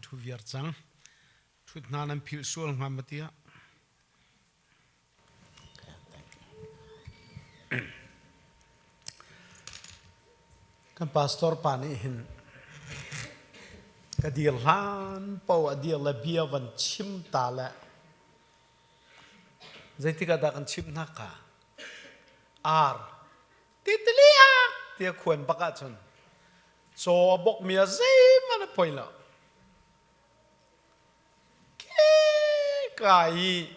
ṭhu viar cang. Ṭhut hna nan philh sual hnga ma tiah. Kan pastor pa nih hin ka dir hlan paoh a dir le bia van chim ta le zeitik ah dah kan chimh hna ka ar titliak tiah khuan bak ahcun caw a bokmi ah zeihmanh a poi lo. Ka i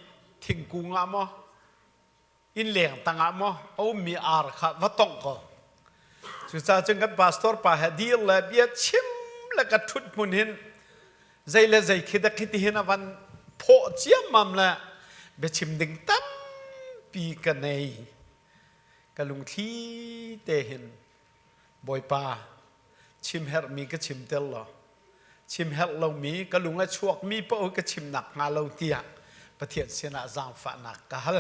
thingkung ah maw innleng tangah maw a ummi ar kha va tongh ko. Cucaah cun kan pastor pa he dir le bia chim le ka ṭhut hmun hin zei le zei khi dah khi ti hin a van phawh ciammam le biachim ding tampi ka nei. Ka lungthli te hin Bawipa, chim herhmi ka chim ter law, chim herh lomi ka lung a chuakmi paoh ka chim nakhnga lo tiah Pathian sinah zaangfahnak ka hal.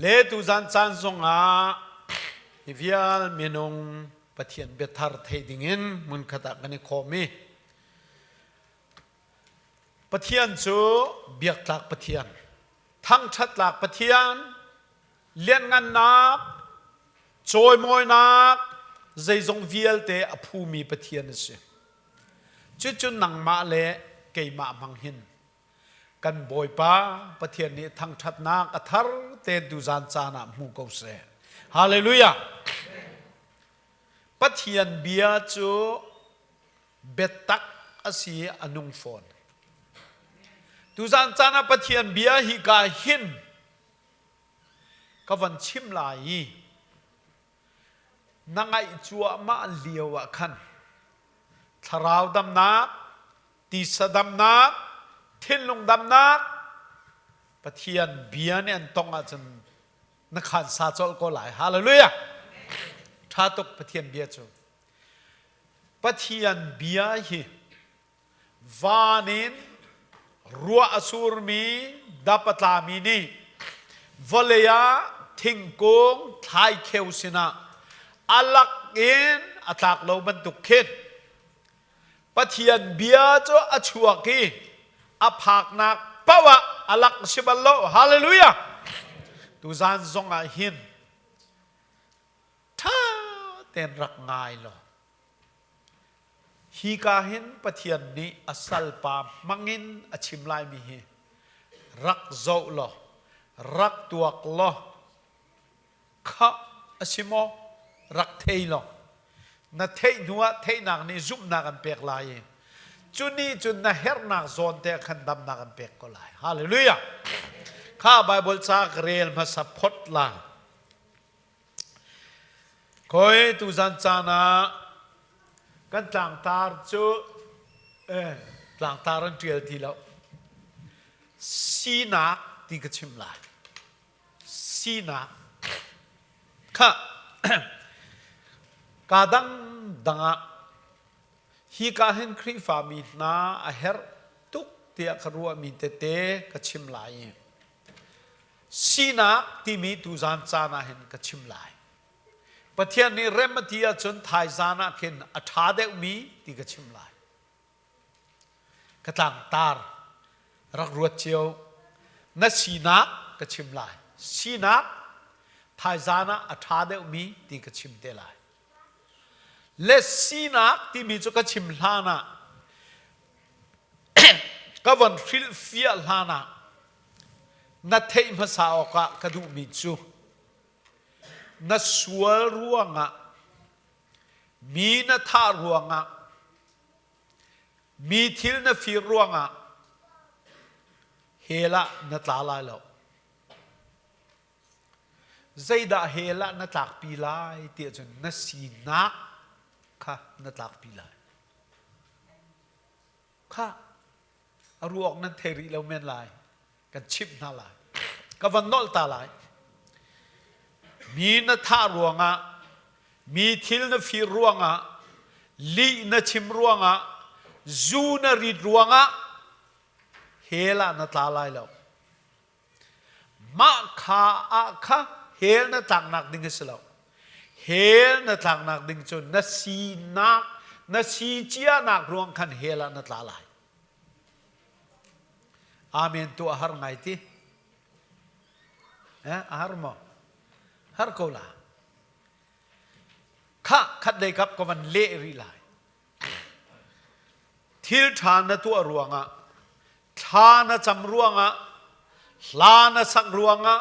Le tuzan caan zongah hi vial minung Pathian biathar thei dingin hmunkhat ah kan i khawm i Pathian cu biaktlak Pathian, thangṭhattlak Pathian, lianhngannak, cawimawinak, zeizong vialte a phumi Pathian a si. Cucu nangmah le keimah hmang hin kan Bawipa Pathian nih thangṭhatnak a thar te tuzan caan ah hmu ko seh. Hallelujah! Pathian bia cu biatak a si i a nung fawn. Tuzan caan ah Pathian bia hi ka hin ka van chim lai i na ngaih cuahmah lio ah khan thlarau damnak, tisa damnak, thinlung damnak Pathian bia nih an tong ahcun na khan sa colh ko lai. Hallelujah! Ṭha tuk Pathian bia cu. Pathian bia hi Van in ruah a surmi dap a tlami nih vawlei ah thingkung thlaikheu sinah a lak in a tlak lo bantuk khin Pathian bia cu a chuak i a phaknak paoh ah a lak si bal lo. Hallelujah! Tuzan zong ah hin ṭha tein rak ngai law Hika hin Pathian nih a salpa hmangin a chim laimi hi rak zoh law, rak tuak law, khah a si maw? Rak thei law, na theih hnuah theihnak nih zumhnak an pek lai i cu nih cun na herhnak zawn te ah khan damnak an pek ko lai. Hallelujah! Kha Bible ca ka rel hmasa phot la. Khoi tuzan caan ah kan tlangtar cu tlangtar an ṭial ti lo. Sinak ti ka chim lai. Sinak. Kha ka dangdang ah hika hin Khrihfami hna a herh tuk tiah ka ruahmi tete ka chim lai i Sinak timi tuzan caan ah hin ka chim lai. Pathian nih rem a ti ahcun thaizan ah khin a ṭha deuhmi ti ka chim lai. Ka tlangtar rak ruat cio. Na sinak ka chim lai. Sinak thaizan ah a ṭha deuhmi ti ka chim te lai. Le sinak timi cu ka chim hlan ah ka von hrilhfiah hlan ah Na theih hmasa awkah ka duhmi cu na sual ruangah mi na thah ruangah mi thil na fir ruangah hell ah na tla lai lo. Zeidah hell ah na tlakpi lai ti ahcun na sinak kha na tlakpi lai. Kha A ruak nan thei rih lo men lai. Kan chimh hna lai. Ka van nolh ta lai. Mi na thah ruangah, mi thil na fir ruangah, lih na chim ruangah, zu na rit ruangah hell ah na tla lai lo. Mah kha ah kha hell na tlaknak ding a si lo. Hell na tlaknak ding cu na sinak, na si cianak ruang khan hell ah na tla lai. Amen tu a har ngai ti. Eh, a har maw? Har ko la. Kha khat lei kap ka van leh rih lai. Thil ṭha na tuah ruangah, thla na cam ruangah, hla na sak ruangah,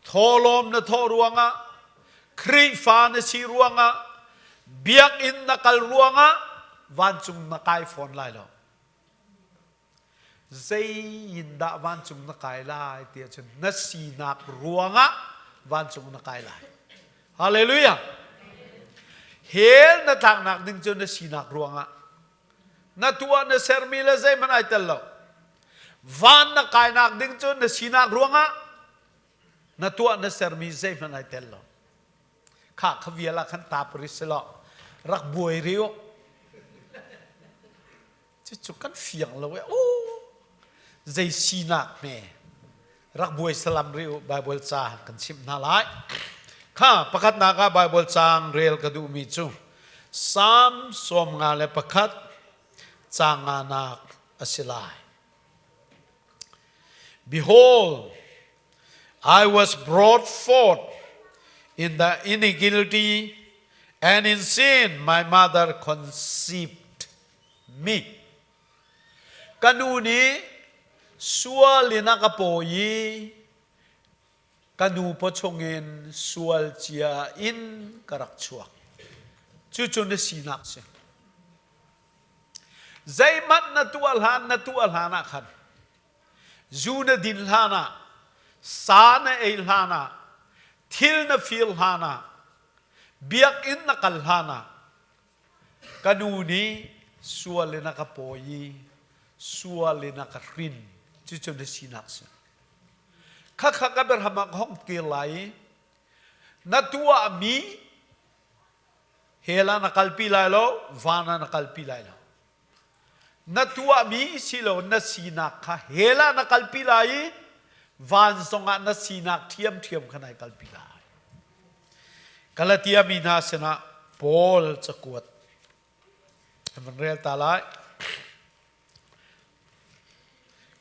thawhlawm na thawh ruangah, Khrihfa na si ruangah, biakinn na kal ruangah vancung na kai fawn lai lo. Zei in dah vancung na kai lai ti ahcun na sinak ruangah vancung na kai lai. Hallelujah. Hell na tlaknak ding cu na sinak ruangah na tuah na sermi le zeihmanh ai tel lo. Van na kainak ding cu na sinak ruangah na tuah na sermi zeihmanh ai tel lo. Kha kha vial ah khan tap ri selaw rak buai ri u. Cucu kan fiang lo e. Oh, zei sinak hme rak buai salam rih u Bible ca kan chimh hna lai. Kha pakhatnak ah Bible caang rel ka duhmi cu Psalm 51 caang nganak a si lai. Behold, I was brought forth in the iniquity, and in sin my mother conceived me. Ka nu nih sual in a ka pawi i ka nu paw chungin sual cia in ka rak chuak. Cucu na sinak si. Zeihmanh na tuah hlan na tuah hlan ah khan zu na din hlan ah sa na ei hlan ah thil na fir hlan ah biakinn na kal hlan ah Ka nu nih sual in a ka pawi i sual in a ka hrin. Cucu na sinak si. Khakha ka biahram ah ka hong kir lai i na tuahmi hell ah na kalpi lai lo, van ah na kalpi lai lo. Na tuahmi si lo na sinak kha hell ah na kalpi lai i van zongah na sinak ṭhiamṭhiam kha nai kalpi lai. Galatia mi hna sinah Paul cakuat an van rel ta lai.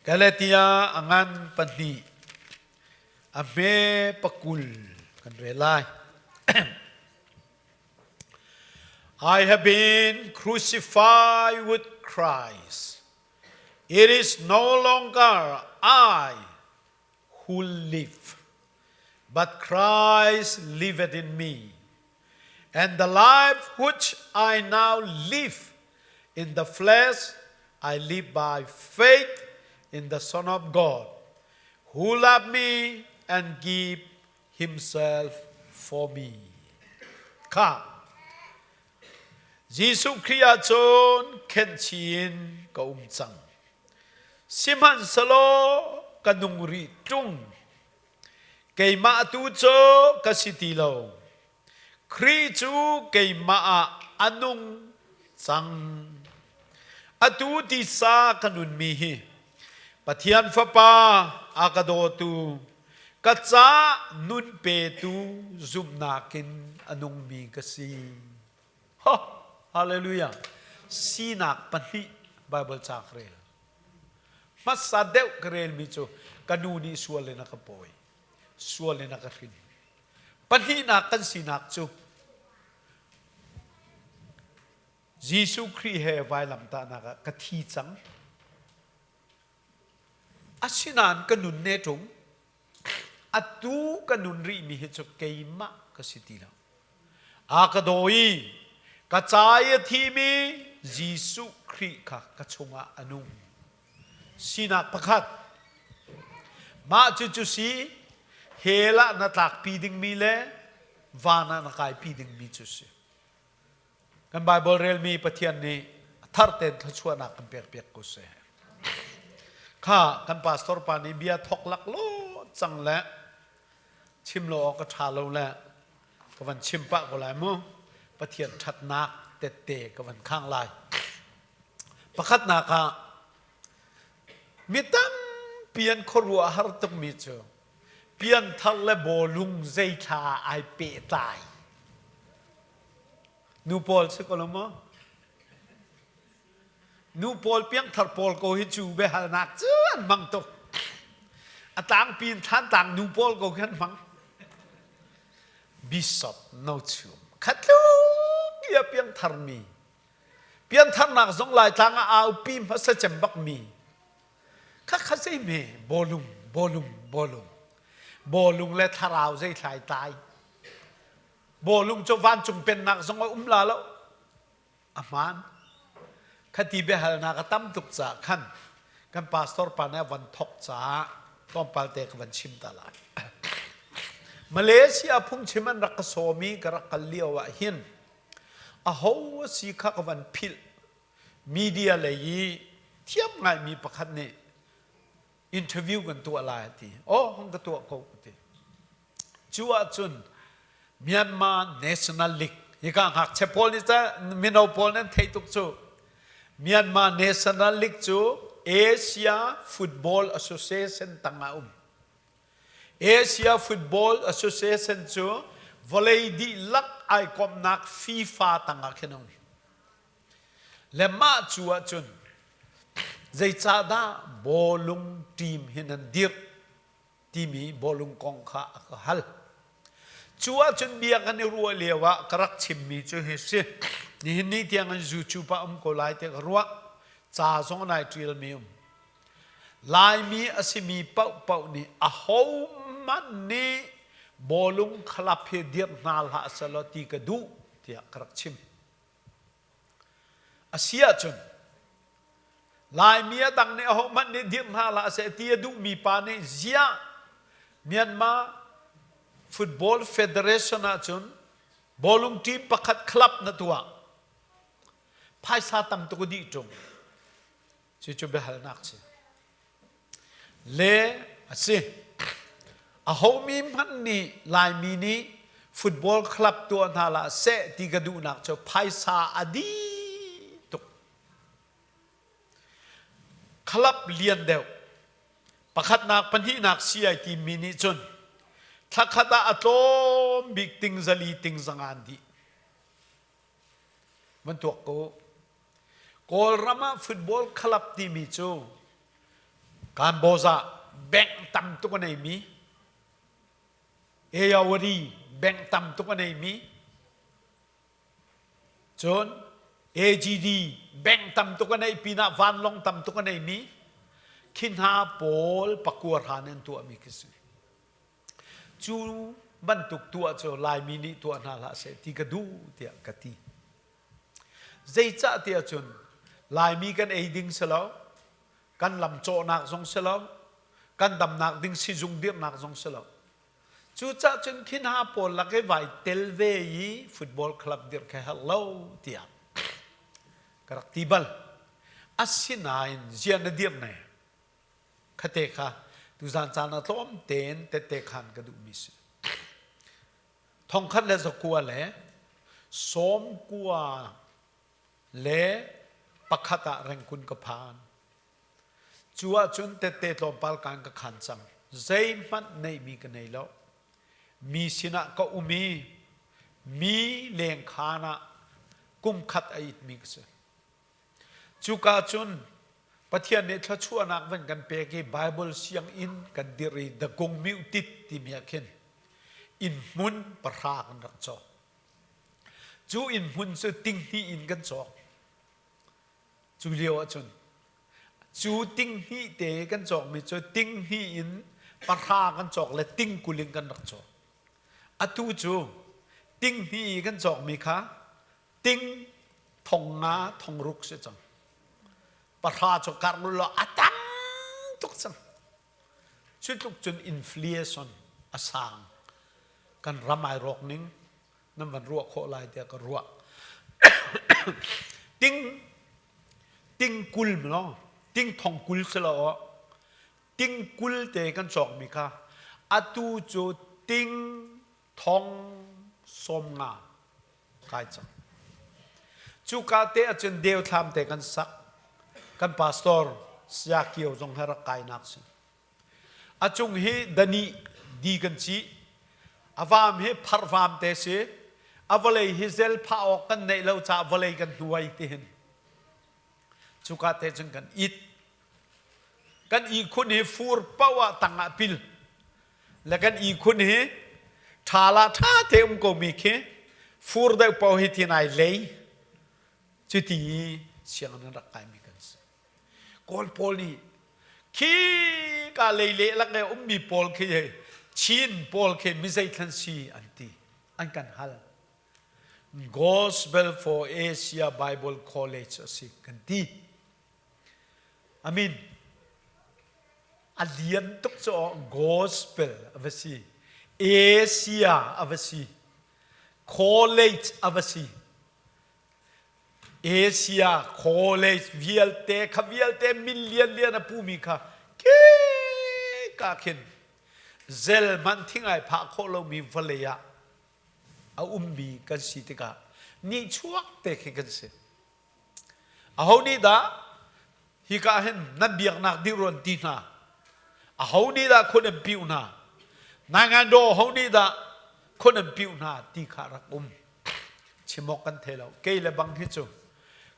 Galatia a ngan pahnih a hme pakul kan rel lai. I have been crucified with Christ. It is no longer I who live, but Christ liveth in me. And the life which I now live in the flesh, I live by faith in the Son of God, who loved me and gave himself for me. Kha Jesuh Khrih ahcun khenhchi in ka um cang. Sihmanhsehlaw ka nung rih ṭung. Keimah tu cu ka si ti lo. Khrih cu keimah ah a nung cang. Atu tisa ka nunmi hi Pathian Fapa a ka dawtu ka ca nun petu zumhnak in a nungmi ka si. Ho, hallelujah. Sinak pahnih Bible ca ka rel. Hmasa deuh ka relmi cu ka nu nih sual in a ka pawi. Sual in a ka hrin. Pahnihnak kan sinak cu Jesuh Khrih he vailamtahnak ah ka thi cang. Asinain ka nun ne ṭung. Atu ka nun rihmi hi cu keimah ka si ti lo. A ka daw i ka ca i a thimi Jesuh Khrih kha ka chungah a nung. Sinak pakhat. Mah cucu si hell ah na tlakpi dingmi le van ah na kaipi dingmi cu si. Kan Baibal relmi Pathian nih a thar tein thluachuahnak kan pekpiak ko seh. Kha kan pastor pa nih bia thok lak lo cang le chim lo awk a ṭha lo le ka van chim pah ko lai mu. Pathian ṭhatnak tette ka van khang lai. Pakhatnak ah mi tampi an khuaruah har tukmi cu pianthar le bawlung zei thla ai pehtlai. Nu pawl si ko lo maw? Nu pawl piangthar pawl ko hi cu biahalnak cu an hmang tuk. A tlangpi in Thlantlang nu pawl ko khi an hmang. Bishop No Chum khatluk i a piangtharmi piantharnak zong Laitlang ah aupi hmasa cem bakmi khakha zei me bawlung bawlung bawlung bawlung le thlarau zei thlai tlai bawlung cu vancung pennak zong a um la lo A hmaan. Khati biahalnak a tam tuk caah khan kan pastor pa nih a van thok caah tlawmpal te ka van chim ta lai. Malaysia phungchim an rak ka sawm i ka rak kal lio ah hin aho a si kha ka van philh. Media lei i thiam ngaimi pakhat nih interview kan tuah lai a ti. Oh, hong ka tuah ko ka ti. Cu ahcun Myanmar National League hika ngakchia pawl nih ca mino pawl nan theih tuk cu Myanmar National League cu Asia Football Association tangah um. Asia Football Association cu vawlei dihlak ai komhnak FIFA tangah khin um. Le mah cu ahcun zeicahdah bawlung team hi nan dirh timi bawlung kong kha a ka hal. Cu ahcun bia kan i ruah lio ah ka rak chimmi cu hi si. Nihin ni tiang in YouTube ah um ko lai tiah ka ruah. Ca zong nai ṭialmi um. Laimi a simi paohpaoh nih ahohmanh nih bawlung club hi dirh hna hlah selaw ti ka duh tiah ka rak chim. A si ahcun Laimi a dang nih ahohmanh nih dirh hna hlah seh ti a duhmi pa nih ziah Myanmar Football Federation ahcun bawlung team pakhat club na tuah. Phaisa tam tuk a dih ṭung. Cucu biahalnak si. Le a si. Ahomi hmanh nih Laimi nih football club tuah hna hlah seh ti ka duhnak cu phaisa a dih tuk. Club lian deuh pakhatnak pahnihnak si ai timi nih cun thlakhat ah a tlawm bik ting zali ting zanga an dih. Van tuak ko. Kawlram ah football club timi cu Kanbawza bank tam tuk a neimi Ayawari bank tam tuk a neimi cun AGD bank tam tuk a neih pinah vanlawng tam tuk a neimi khi hna pawl pakua hran an tuahmi khi si. Cu bantuk tuah cu Laimi nih tuah hna hlah seh ti ka duh tiah ka ti. Zeicah tiah cun Laimi kan ei ding si lo, kan lam cawhnak zong si lo, kan damnak ding sizung dirhnak zong si lo. Cucah cun khi hna pawl lak i vai tel ve i football club dirh kha herh lo tiah ka rak ti bal. Asinain ziah na dirh ne? Khate kha tuzan caan ah tlawm tein tette khan ka duhmi si. Thongkhat le zakua le sawmkua le pakhat ah rengkun ka phan. Cu ahcun tette tlawmpal kaan ka khan cang. Zeihmanh neihmi ka nei lo. Mi sinah ka um i mi lengkhan ah kum khat a itmi ka si. Cuka cun Pathian nih thluachuahnak van kan pek i Baibal sianginn kan dirh i The Kung Myu Tit timi ah khin inn hmun pahra kan rak cawk. Cu inn hmun cu tinghnih in kan cawk. Cu lio ahcun cu tinghnih te kan cawkmi cu tinghnih in pahra kan cawk le tingkul in kan rak cawk. Atu cu tinghnih i kan cawkmi kha ting thong nga thong ruk si cang pahra cu karh law a tam tuk cang cu tluk cun inflation a sang kan ram ai rawk ning nan van ruah khawh lai tiah ka ruah ting ting kul no ting thong kul si lo ting kul te kan cawk mi kha atu cu ting thong sawm nga kai cang. Cuka te ahcun deuthlam te kan sak. Kan pastor Saya Kio zong he rak kainak si. A cung hi dani di kan cih. A vam hi pharvam te si. A vawlei hi zel phah awk kan neih lo caah vawlei kan hnuai ti hin. Cuka te cun kan it. Kan ihkhun hi fur paoh ah tang ah pil. Le kan ihkhun hi ṭha la ṭha te um ko mi khi fur deuh paoh hi tin ai lei. Cuti i sianginn an rak kaimi kan si. Kawl pawl nih khi ka lei leh lak i ummi pawl khi Chin pawl khi mi zeithlan si an ti. An kan hal. Gospel for Asia Bible College a si kan ti. Amin. A lian tuk cu gospel a va si. Asia a va si. College a va si. Asia college vialte kha vialte min lianlian a pumi kha ka khin zel hmanh thingai phah khawh lomi vawlei ah a ummi kan si tikah nihchuak te khi kan si. Aho nih dah hika hin nan biaknak dirhruan ti hna? Aho nih dah khun an piu hna? Naingandaw aho nih dah khun an piu hna ti kha rak um. Chim awk kan thei lo. Kei le bang hi cu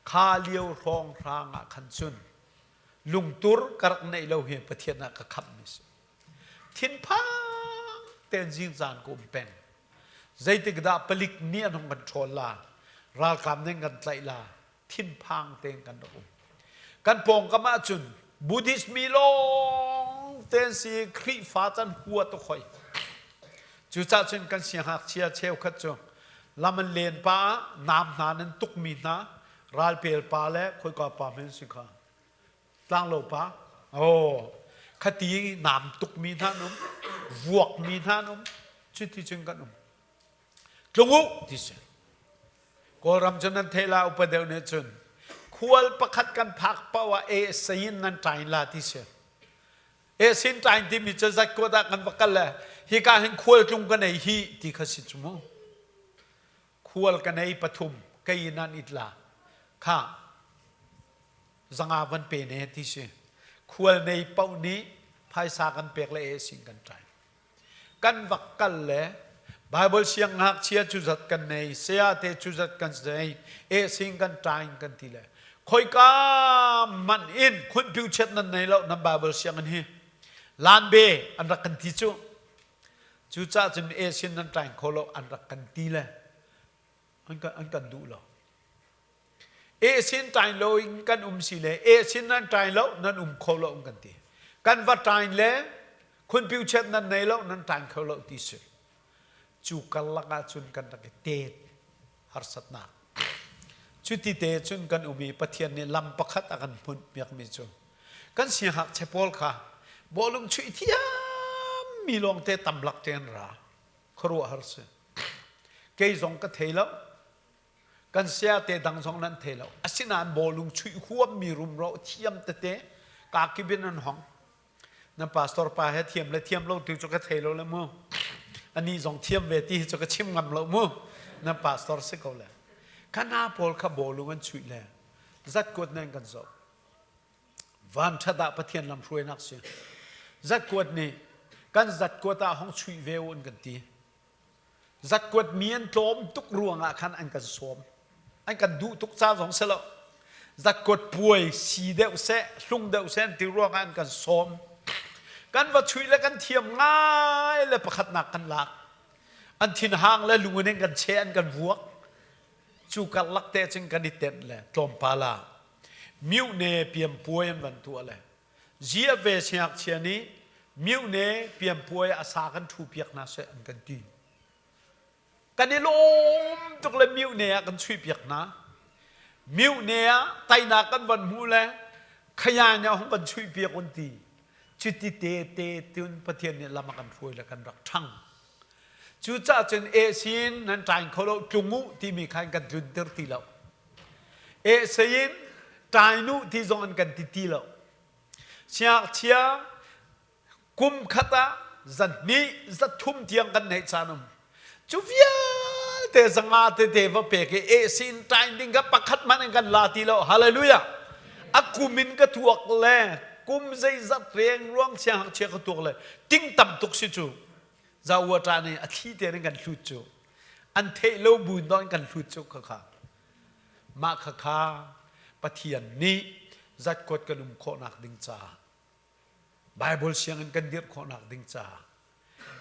kha lio hrawng hrang ah khan cun lungtur ka rak neih lo hi Pathian ah ka khamh mi si. Thinphang tein zingzan ka um peng. Zeitik dah palik nih an hung kan ṭhawl la, ralkap nih an kan tlaih la, thinphang tein kan rak um. Kan pawngkam ahcun Buddhist mi lawng tein si Khrihfa can hua tuk hoi. Cucaah cun kan siangngakchia cheukhat cu lam an len pa ah nam hna nan tukmi hna ralpel pa le khoika pa men si kha Tlanglo pa oh khati nam tukmi hna an um vuakmi hna an um cuti cun kan um tlung u ti si Kawlram cu nan theih la upa deuh nih cun khual pakhat kan phak paoh ah e sayin nan ṭain la ti si e sin ṭain timi cu zatkuat ah kan va kal le hika hin khual tlung kan ei hi ti kha si cu mu khual kan ei pathum kei nan it la kha zanga van pe ne ti si khual nei paoh nih phaisa kan pek le e sin kan ṭai kan vak kal le Bible siang ngakchia cu zat kan nei saya te cu zat kan nei e sing kan ṭain kan ti le khoika man in khun piu chet nan nei lo nan Bible siang in hi lan be an rak kan ti cu cucaah cun e sin nan ṭain kho lo an rak kan ti le an kan duh lo E sin ṭain lo in kan um si le e sin nan ṭain lo nan um kho lo kan ti. Kan va ṭain le khunpiu chiat nan nei lo nan ṭain kho lo ti si. Cu karlak ah cun kan rak i tet harsatnak. Cuti te cun kan um i Pathian nih lam pakhat a kan hmunh piakmi cu kan siangngakchia pawl kha bawlung chuih thiammi lawngte tamlak te an ra. Khuaruahhar si. Kei zong ka thei lo. Kan sayate dang zong nan thei lo. Asinain bawlung chuih huammi rumro thiam tete kakip in an hong. Nan pastor pa he thiam le thiam lo tu cu ka thei lo le mu. Ani zong thiam ve ti hi cu ka chim ngam lo mu. Nan pastor si ko le. Kana pawl kha bawlung an chuih le zatkuat nan kan zoh. Van ṭhat ah Pathian lam hruainak si. Zatkuat nih kan zatkuat ah hong chuih ve u an kan ti. Zatkuat mi an tlawm tuk ruangah khan an kan sawm. An kan duh tuk ca zong si lo. Zatkuat puai si deuh seh, hlung deuh seh an ti ruangah an kan sawm. Kan va chuih le kan thiam ngai le pakhatnak kan lak. An thinhang le lung in kan cheh an kan vuak. Cu karlak te cun kan i tenh le tlawmpal ah mihne piampuai an van tuah le ziah ve siangngakchia nih mihne piampuai a sa kan ṭhu piak hna seh an kan ti. Kan i lawm tuk le mihne ah kan chuih piak hna. Mihne ah tainak kan van hmu le khayan ah hung kan chuih piak un ti. Cuti te te tun Pathian nih lam a kan hruai le kan rak ṭhang. Cucaah cun eh sin nan ṭain kho lo tlung u timi khan kan tlunter ti lo. Eh sayin ṭain u ti zong an kan ti ti lo. Siangngakchia kum khat ah zahnih zathum tiang kan neih caan um. Cu vialte zanga tete va pek i eh sin ṭain ding kha pakhat hmanh in kan la ti lo. Hallelujah. A kum in ka tuak le kum zeizat reng ruang siangngakchia ka tuak le ting tam tuk si cu. Zawa nih a thli te in kan hlut cu an theih lo bu in kan hlut cu khakha mah khakha Pathian nih Zatkuat kan um khawhnak ding caah Bible sianginn kan dirh khawhnak ding caah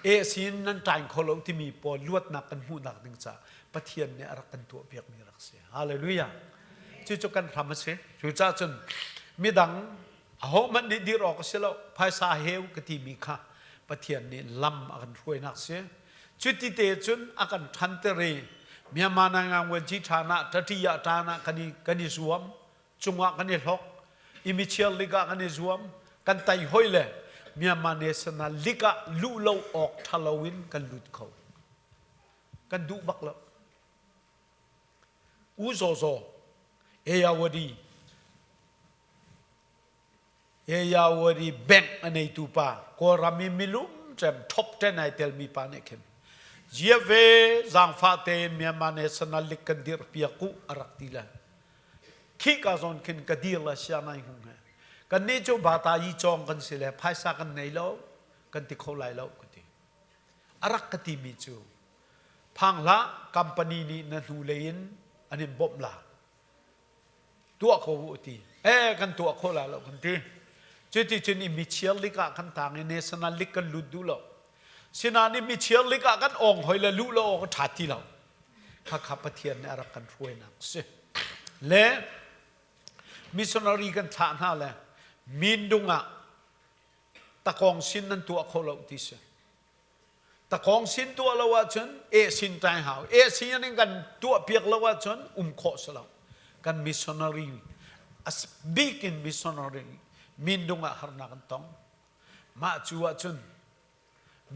e sin nan tain kho lo timi pawl luatnak kan hmuhnak ding caah Pathian nih a rak kan tuah piakmi rak si. Hallelujah. Cucu kan hram a si. Cucaah cun midang ahohmanh nih dir awk a si lo. Phaisa heu ka timi kha Pathian nih lam a kan hruainak si. Cuti te cun a kan ṭhanter i Myanmar Nanganguanci ṭhan ah ṭaṭi ah ṭan ah kan i kan i zuam cungah kan i hlok i michiar lik ah kan i zuam kan tai hoi le Myanmar National League ah luh lo awk ṭha lo in kan lut kho kan duh bak lo U Zaw Zaw Ayawadi Ayawadi bank a neitu pa Kawlram i milum cem top 10 ai telmi pa nih khin GFA zaangfah tein Myanmar National League kan dirh piak u a rak ti le khika zawn khin ka dir la sia nai hung he kan nih cu bata yi cawng kan si le phaisa kan nei lo kan ti kho lai lo ka ti a rak ka ti mi cu phang hlah company nih na hnu lei in an in bawmh la tuah ko u ti eh kan tuah kho la lo kan ti cuti cun i michiar lik ah kan tang i national league kan lut duh lo sinain i michiar lik ah kan ong hoi le luh lo awk a ṭha ti lo khakha Pathian nih a rak kan hruainak si le missionary kan thlah hna le mindung ah takong sin nan tuah kho lo ti si takong sin tuah lo ahcun e sin tai hau e sin in kan tuah piak lo ahcun um khawh si lo kan missionary as bik in missionary mindung ah harnak an tong mah cu ahcun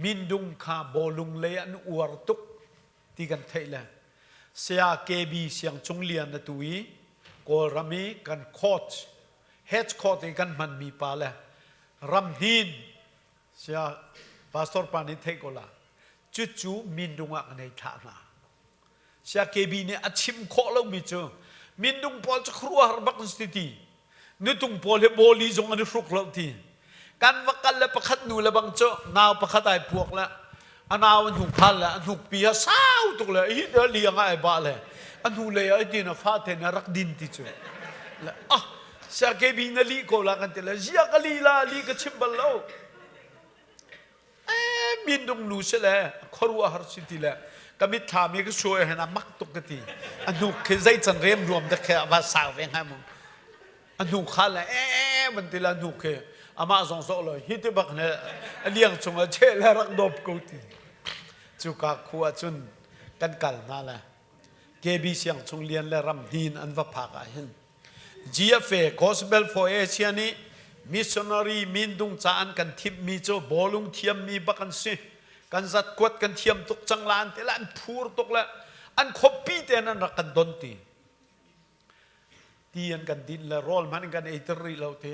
Mindung kha bawlung lei an uar tuk ti kan theih le Saya KB Siang Cung Lian a tu i Kawlram i kan coach head coach i kan hmanmi pa le Ramhnin saya pastor pa nih theih ko la cucu mindung ah kan hei thlah hna. Saya KB nih a chim khawh lomi cu mindung pawl cu khuaruahhar bak an si ti nutung pawl hi bawli zong an i hruk lo ti kan va kal le pakhat nu le bang cu nau pakhat ai puak le a nau an hnuk khal le a hnukpi a sau tuk le hi te liang ah ai ba le a hnu lei ah tin a fa te na rak din ti cu le ah sia KB na li ko la kan ti le zia ka li la li ka chim bal lo minung nu si le khuaruah har si ti le ka mitthlam i ka suai hen a mak tuk ka ti a hnuk khi zei can rem ruam dak khi va sau ve hnga mu a hnuk kha le e man ti la hnuk khi amah zong zawh lo hi ti bak ne a liang chung a che le rak dawp ko ti cu ka khu ah cun kan kal hna le KB siang chung lian le ram hnin an va phak ah hin GFA Gospel for Asia nih missionary mindung ca an kan thimmi cu bawlung thiammi bak an si. Kan zatkuat kan thiam tuk cang la an ti le an phur tuk le an khuapi te an rak kan don ti. Ti an kan din le rawl hmanh in kan ei ter rih lo ti.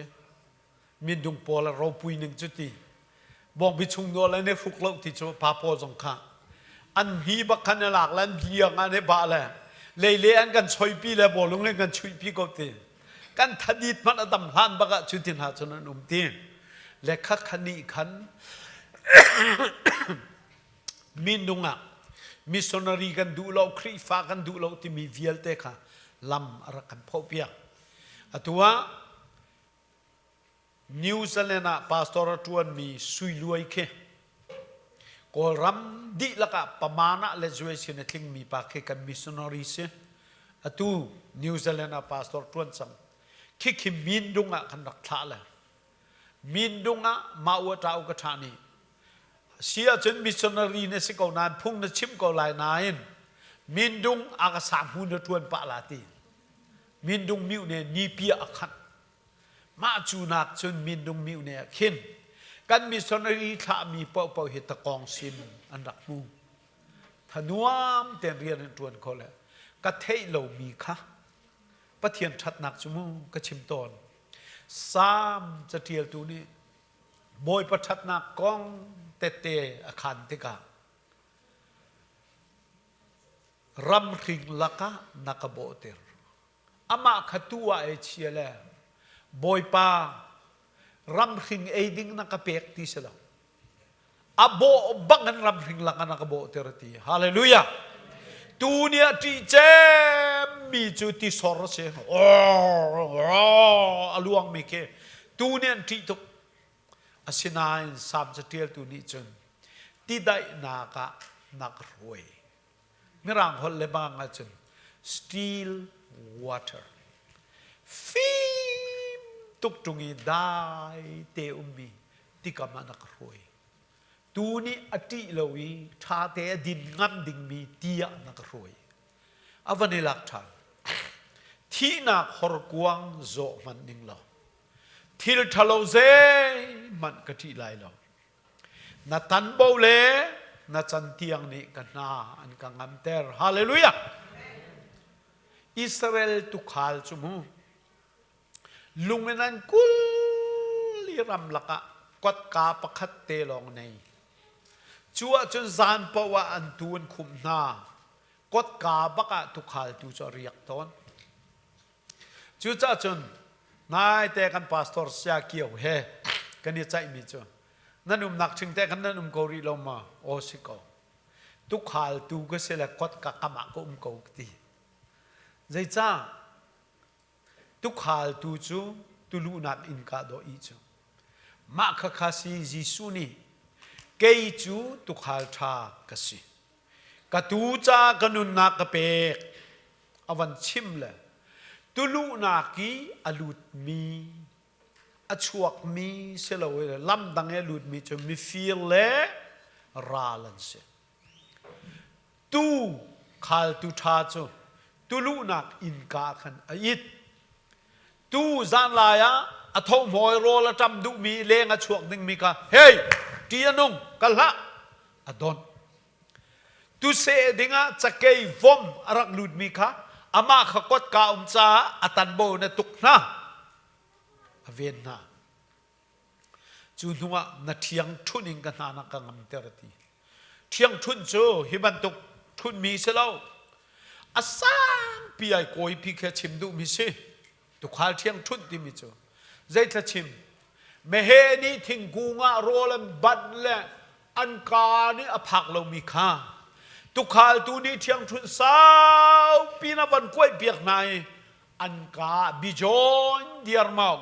Mindung pawl a ropui ning cu ti bawngbi chung nawl an i hruk lo ti cu pa pawl zong kha an hni bak khan i lak le an liang an i bah le leile an kan choipi le bawlung le kan chuihpi ko ti kan thadit hmanh a dam hlan bak ah cu ti hna cun an um ti le kha khani khan minung ah missionary kan duh lo Khrihfa kan duh lo timi vialte kha lam a rak kan phoh piak atu ah New Zealand ah pastor a ṭuanmi Sui Luai khi Kawlram dihlak ah pamana le zuai sin a tlingmi pa khi kan missionary si. Atu New Zealand ah pastor ṭuan cang. Khi khi Mindung ah kan rak thlah le Mindung ah mah ua ṭa u ka ṭha nih si ahcun missionary na si ko nain phung na chim ko lai nain Mindung a ka sa hmu na ṭuan pah la ti. Mindung miu ne ni pia a khanh. Mah cu nak cun mindung miu ne ah khin kan missionary thlahmi paohpaoh hi takawng sin an rak hmu. Thanuam tein rian an ṭuan kho le ka theih lomi kha Pathian ṭhatnak cu mu ka chim tawn. Salm caṭialtu nih Bawipa ṭhatnak kong tette a khan tikah ramhring lakah na ka bawhter. Amah kha tu ah ei chia le Bawipa ramhring ei ding na ka pek ti si lo. A bawh bang in ramhring lakah na ka bawhter ti. Hallelujah. Tu nih a ṭih cemmi cu tisor a si. A luangmi khi tu nih an ṭih tuk. Asinain Salm caṭialtu nih cun tidaihnak ah na ka hruai. Mirang holh le bang ahcun still water. Fim tuk ṭung i dai te ummi tikam ah na ka hruai. Tu nih a ṭih lo i ṭhate a din ngam dingmi ti ah na ka hruai. A van i lak ṭhan. Thihnak horkuang zawh hmanh ning law thil ṭhalo zeihmanh ka ṭih lai lo. Na tanbo le na cantiang nih ka hna an ka ngamter. Hallelujah! Israel tukhal cu mu lung in an kul i ramlak ah kotka pakhat te lawng nei. Cu ahcun zan paoh ah an tuu an khumh hna. Kotka bak ah tukhaltu cu a riak tawn. Cucaah cun naite kan pastor Saya Kio he kan i caihmi cu nan umnak ṭhing te khan nan um ko rih lo maw? Aw si ko. Tukhaltu ka si le kotka kam ah ka um ko ka ti. Zeicah? Tukhaltu cu tuluhnak innka dawh i cu. Mah khakha si Jesuh nih kei cu tukhal ṭha ka si. Ka tuu ca ka nunnak ka pek a van chim le tuluhnak i a lutmi a chuakmi si lo i lam dang i a lutmi cu mifir le ral an si. Tu khaltu ṭha cu tuluhnak innka khan a it. Tu zanlai ah a thohmawi rawl a ṭam duhmi leng a chuak dingmi kha hey ṭi a nung kal hlah a donh. Tuseh dingah cakei vom a rak lutmi kha amah kha kotka um caah a tanbo in a tuk hna. A ven hna. Cu hnuah na ṭhiang ṭhunh in ka hna na ka ngamter a ti. Ṭhiang ṭhunh cu hi bantuk ṭhunhmi si lo. A sangpi ai kawipi khi a chim duhmi si. Tukhal ṭhiang ṭhunh timi cu zeithla chim meheh nih thingkung ah rawl an banh le an kaa nih a phak lomi kha tukhaltu nih ṭhiangṭhunh saupi in a van kuaihpiak hna i an kaa bijawn diarmau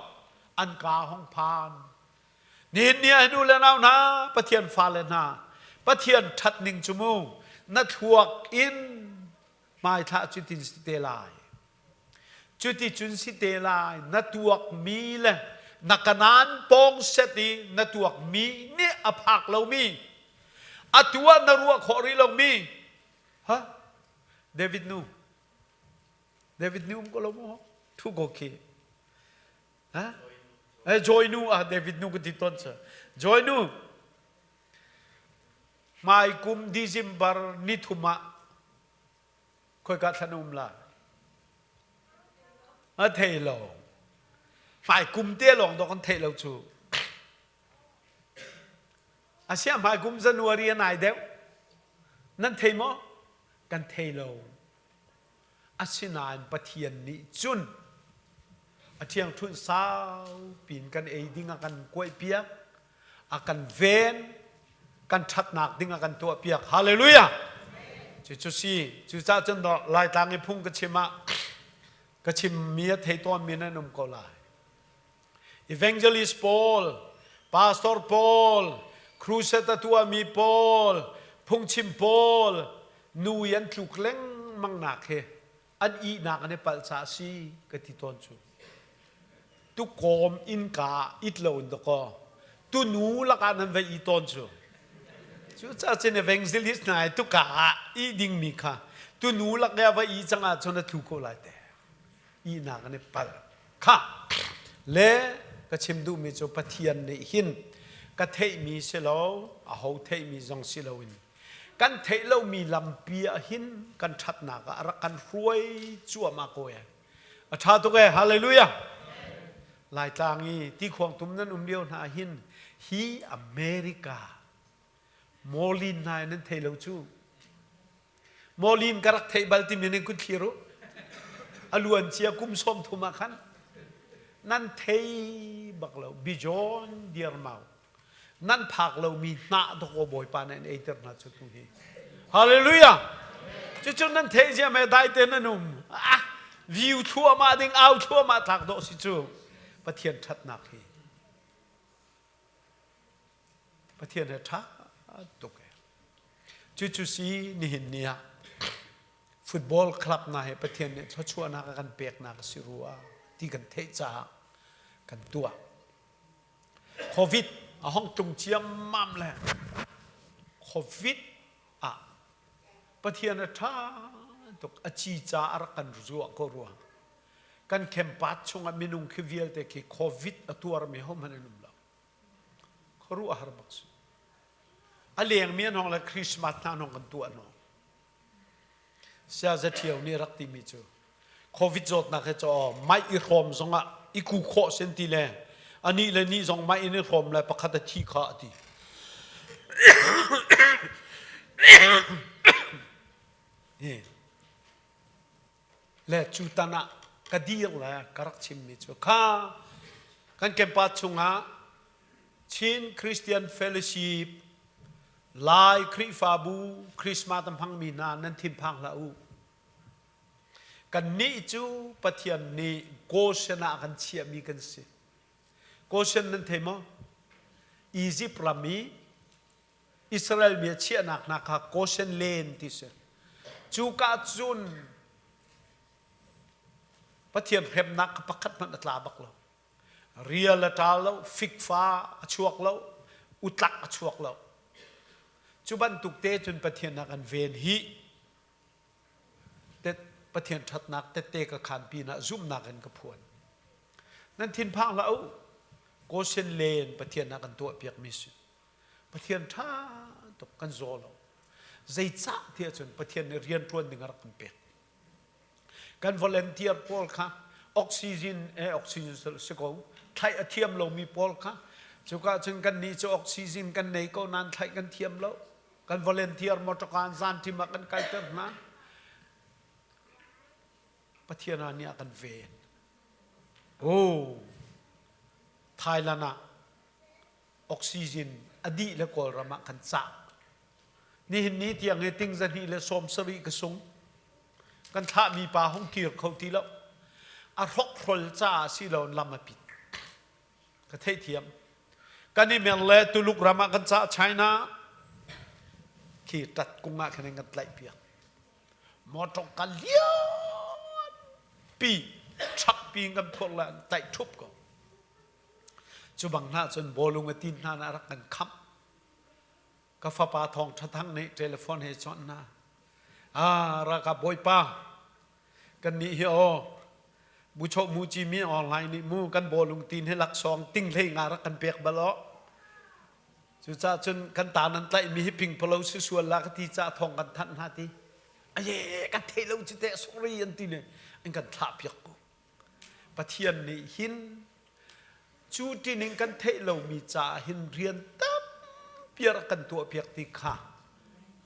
an kaa hong phan nihin ni ah nu le nau hna Pathian fale hna Pathian ṭhat ning cu mu na thluak in hmaithlah cutin si te lai Cuticun si te lai, na tuakmi le na kanaan pawng set i na tuakmi nih a phak lomi, atu ah na ruah khawh rih lomi, ha? David nu, David nu um ko lo maw? Thu ko khi. Ha? Eh, Joy nu ah David nu ka ti ton sa. Joy nu, hmai kum December ni thum ah Khoika thlan um lai? A thei lo. Hmai kum te lawng dawh kan theih lo cu. Asia hmai kum January a nai deuh. Nan thei maw? Kan thei lo. Asinain Pathian nih cun a ṭhiangṭhunh saupi in kan ei ding a kan kuaihpiak. A kan ven, kan ṭhatnak ding a kan tuahpiak. Hallelujah! Cucu si, cucaah cun Laitlang i phung ka chim ah ka chimmi a thei tawnmi nan um ko lai. Evangelist pawl, pastor pawl, crusade a tuahmi pawl, phungchim pawl, nu i an tluk lengmang nak hi an ihnak an i palh caah a si ka ti tawn cu. Tukawm innka ah it lo in dakaw tunu lakah nan va i tawn cu. Cucaah cun evangelist hna i tuka ah ih dingmi kha tunu lak i a va i cang ahcun a tlu ko lai te. Ihnak an i palh. Kha le ka chim duhmi cu Pathian nih hin ka theihmi si lo, aho theihmi zong si loin kan theih lomi lampi ah hin kan ṭhatnak ah a rak kan hruai cuahmah ko ee. A ṭha tuk ee. Hallelujah. Laitlang i tikhuang tum nan um lio hna hin hi America Molin hna nan thei lo cu. Molin ka rak theih bal timi nan kun thlir u. A luan cia kum 30 ah khan nan thei bak lo. Bijon diarmau. Nan phak lomi hnah dawkaw Bawipa nih an eiter hna cu tu hi. Hallelujah! Cucu nan theih cia me dai te nan um. Ah, view thluahmah ding au thluahmah tlak dawh si cu. Pathian ṭhatnak hi. Pathian he ṭha tuk e. Cucu si nihin ni ah football club hna he Pathian nih thluachuahnak a kan peknak a si rua ti kan theih caah kan tuah. Covid a hong tlung ciammam le Covid ah Pathian a ṭha tuk a ci ca a rak kan zuah ko rua. Kan campus chungah minung khi vialte khi Covid a tuarmi hohmanh an um lo. Khuaruah har bak si. A lengmi an hong le Christmas hna an hong kan tuah hna. Saya Ṭhio nih rak timi cu Covid zawtnak hi cu mei i hrawm zongah i ku khawh sin ti le anih le nih zong mei in i hrawm le pakhat a thi kha a ti. Le cu tan ah ka dir le ka rak chimmi cu kha kan campus chungah Chin Christian Fellowship Lai Khrihfabu Christmas a hmangmi hna nan thinphang hlah u. Kannih cu Pathian nih Goshen ah a kan chiahmi kan si. Goshen nan thei maw? Egypt ram i Israel mi a chiahnak hna kha Goshen len ti si. Cuka cun Pathian hremnak kha pakhat hmanh a tla bak lo. Rial a ṭal lo, fikfa a chuak lo, utlak a chuak lo. Cu bantuk te cun Pathian a kan ven hi Pathian ṭhatnak tette ka khaan pinah zumhnak in ka phuan. Nan thinphang hlah u. Goshen len Pathian a kan tuahpiakmi si. Pathian ṭha tuk kan zaw lo. Zeicah tiah cun Pathian nih rian ṭuan ding a rak kan pek. Kan volunteer pawl kha oxygen eh oxygen si ko thlaih a thiam lomi pawl kha cuka cun kan nih cu oxygen kan nei ko nain thlaih kan thiam lo. Kan volunteer motor zan ṭim ah kan kalter hna. Pathian ah nih a kan ven. Oh, Thailand ah oxygen a dih le Kawlram ah kan cah. Nihin ni tiang hi ting zahnih le 70 ka sung. Kan thlahmi pa hung kir kho ti lo. A hrokhrol caah si lo lam a pit. Ka theihthiam. Kan i mer le Tuluk ram ah kan cah China khi tat kung ah khan in kan tlaih piak. Motor ka lian pi truck pi in kan phurh le an tlaih ṭhup ko. Cu bang hna cun bawlung a tin hna na rak kan khamh. Ka fapa Thawng Ṭha Thang nih telephone he chawnh hna. Ah, ralkap bawipa, kannih hi aw, buchoh mu ci mi online nih mu kan bawlung tin hi laksawng ting hlei nga rak kan pek bal aw. Cucaah cun kan ta nan tlaihmi hi ping palo si sual la ka ti caah thawng kan thanh hna ti. Aye, kan thei lo cu teh sorry an ti le an kan thlah piak ko. Pathian nih hin cu tining kan theih lomi caah hin rian tampi a rak kan tuahpiak ti kha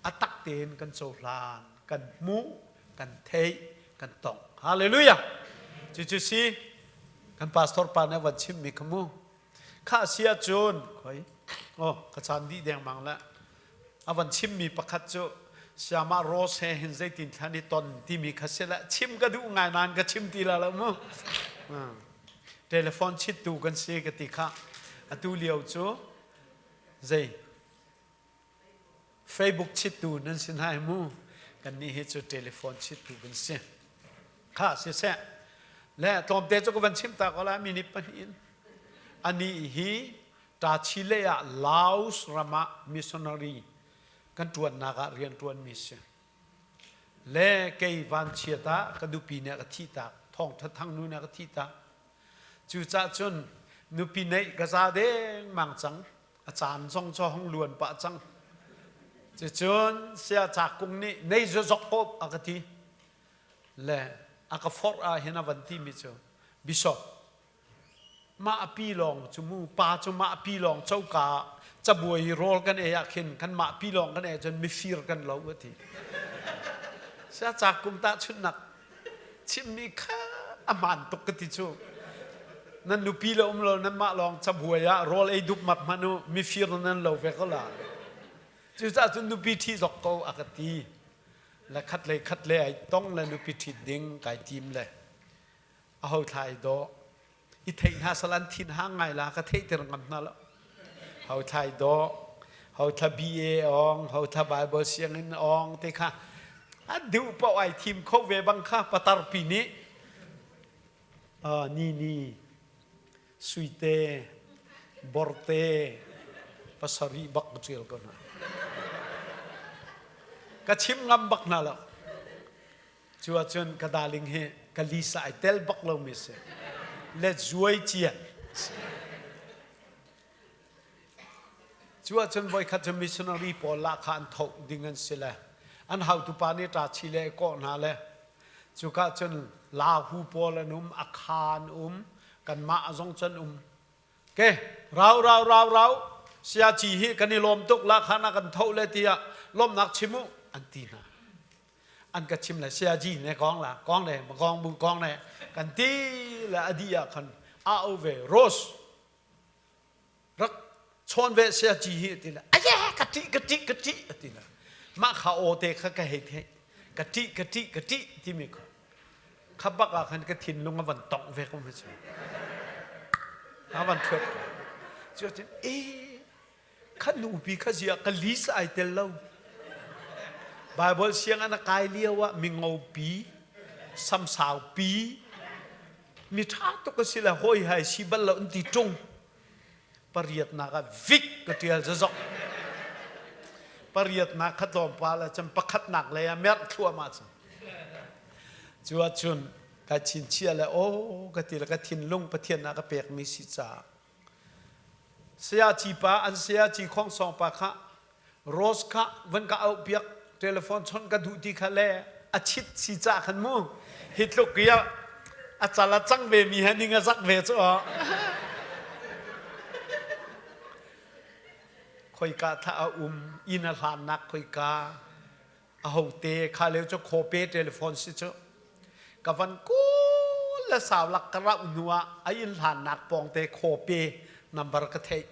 a tak tein kan cohlan, kan hmuh, kan theih, kan tong. Hallelujah! Cucu si kan pastor pa nih a van chimmi kha mu. Kha si ahcun khoi oh ka caan dih dengmang le a van chimmi pakhat cu Siamah Rose he hin zeitin thlan i ton timi kha si le chim ka duh ngai nain ka chim ti la lo mu. Telephone chittu kan si ka ti kha atu lio cu zei Facebook chittu nan si hna mu kannih hi cu telephone chittu kan si kha siseh le tlawmte cu ka van chim ta ko la minute pahnih in anih hi Tachile ah Laos ram ah missionary kan ṭuannak ah rian ṭuanmi si le kei vanchiat ah ka nupi nih a ka thih tak thawngṭha thang nu nih a ka thih tak cucah cun nupi neih ka za dengmang cang a caan zong cu hong luan pah cang cucun saya cakung nih nei zok ko a ka ti le a ka forh ah hin a van ti mi cu bishop mah pi lawng cu mu pa cu mah pi lawng coka cabuai i rawl kan ei ah khin kan mah pi lawng kan ei cun mifir kan lo a ti saya cakung tahchunhnak chimmi kha a hmaan tuk ka ti cu nan nupi le um lo nan mah lawng cabuai ah rawl ei dup map hmanh u mifir nan lo ve ko la cucaah cun nupi ṭhi zok ko a ka ti. Le khat le khat le ai tong le nupi ṭhit ding kai tim le aho thla ai dawh. I theih hna sal an thin hang ngai la ka theih ter ngam hna lo. Ho thla ai dawh, ho thla BA ong, ho thla Bible sianginn ong te kha a duh paoh ai thim kho ve bang kha patar pi nih ni ni Suite, borte, pasarih bak ka ṭial ko hna. Ka chim ngam bak hna lo. Cu ahcun ka darling hi ka lisa ai tel bak lomi si. Le zuai cian. Cu ahcun voikhat cu missionary pawl lahkhah an thoh ding an si le an haotupa nih ṭachi le a kawh hna le cuka cun lahu pawl an um, a kha an um, kanmah zong cun um. Ke rau rau rau rau siaci hi kan i lawm tuk lahkhah na kan thoh le tiah lawmhnak chim u an ti hna. An ka chim le siaci ne kong la kong ne kong bu kong ne kan ti le a dih ah khan a au ve Rose rak chawn ve sia ci hi ti le aye ka ṭih ka ṭih ka ṭih a ti le mah kha aw te kha ka hei theih ka ṭih ka ṭih ka ṭih timi kha kha bak ah khan ka thinlung a van tongh ve ko cu a van thuat cu cun e kha nupi kha zia ka lis ai tel lo Bible siang an a kai lio ah mingo pi samsau pi mi ṭha tuk a si le hawi hai si bal lo an ti ṭung pariatnak ah vik ka ṭial zazok pariatnak kha tlawmpal ah cun pakhatnak lei ah merh thluahmah cun cu ahcun ka chinchiah le aw ka ti le ka thinlung Pathian ah ka pekmi si caah Sayaci pa an sayaci khongsawng pa kha Rose kha van ka auh piak telephone chawnh ka duh ti kha le a chit si ca khan mu hi tluk i a cal a cang ve mi he ning a zak ve cu khoika tha a um inn a hlannak khoika a hote kha leo cu khope telephone si cu ka van kawl le sau lak ka rauh hnu ah a inn hlannak pawngte khope number ka theih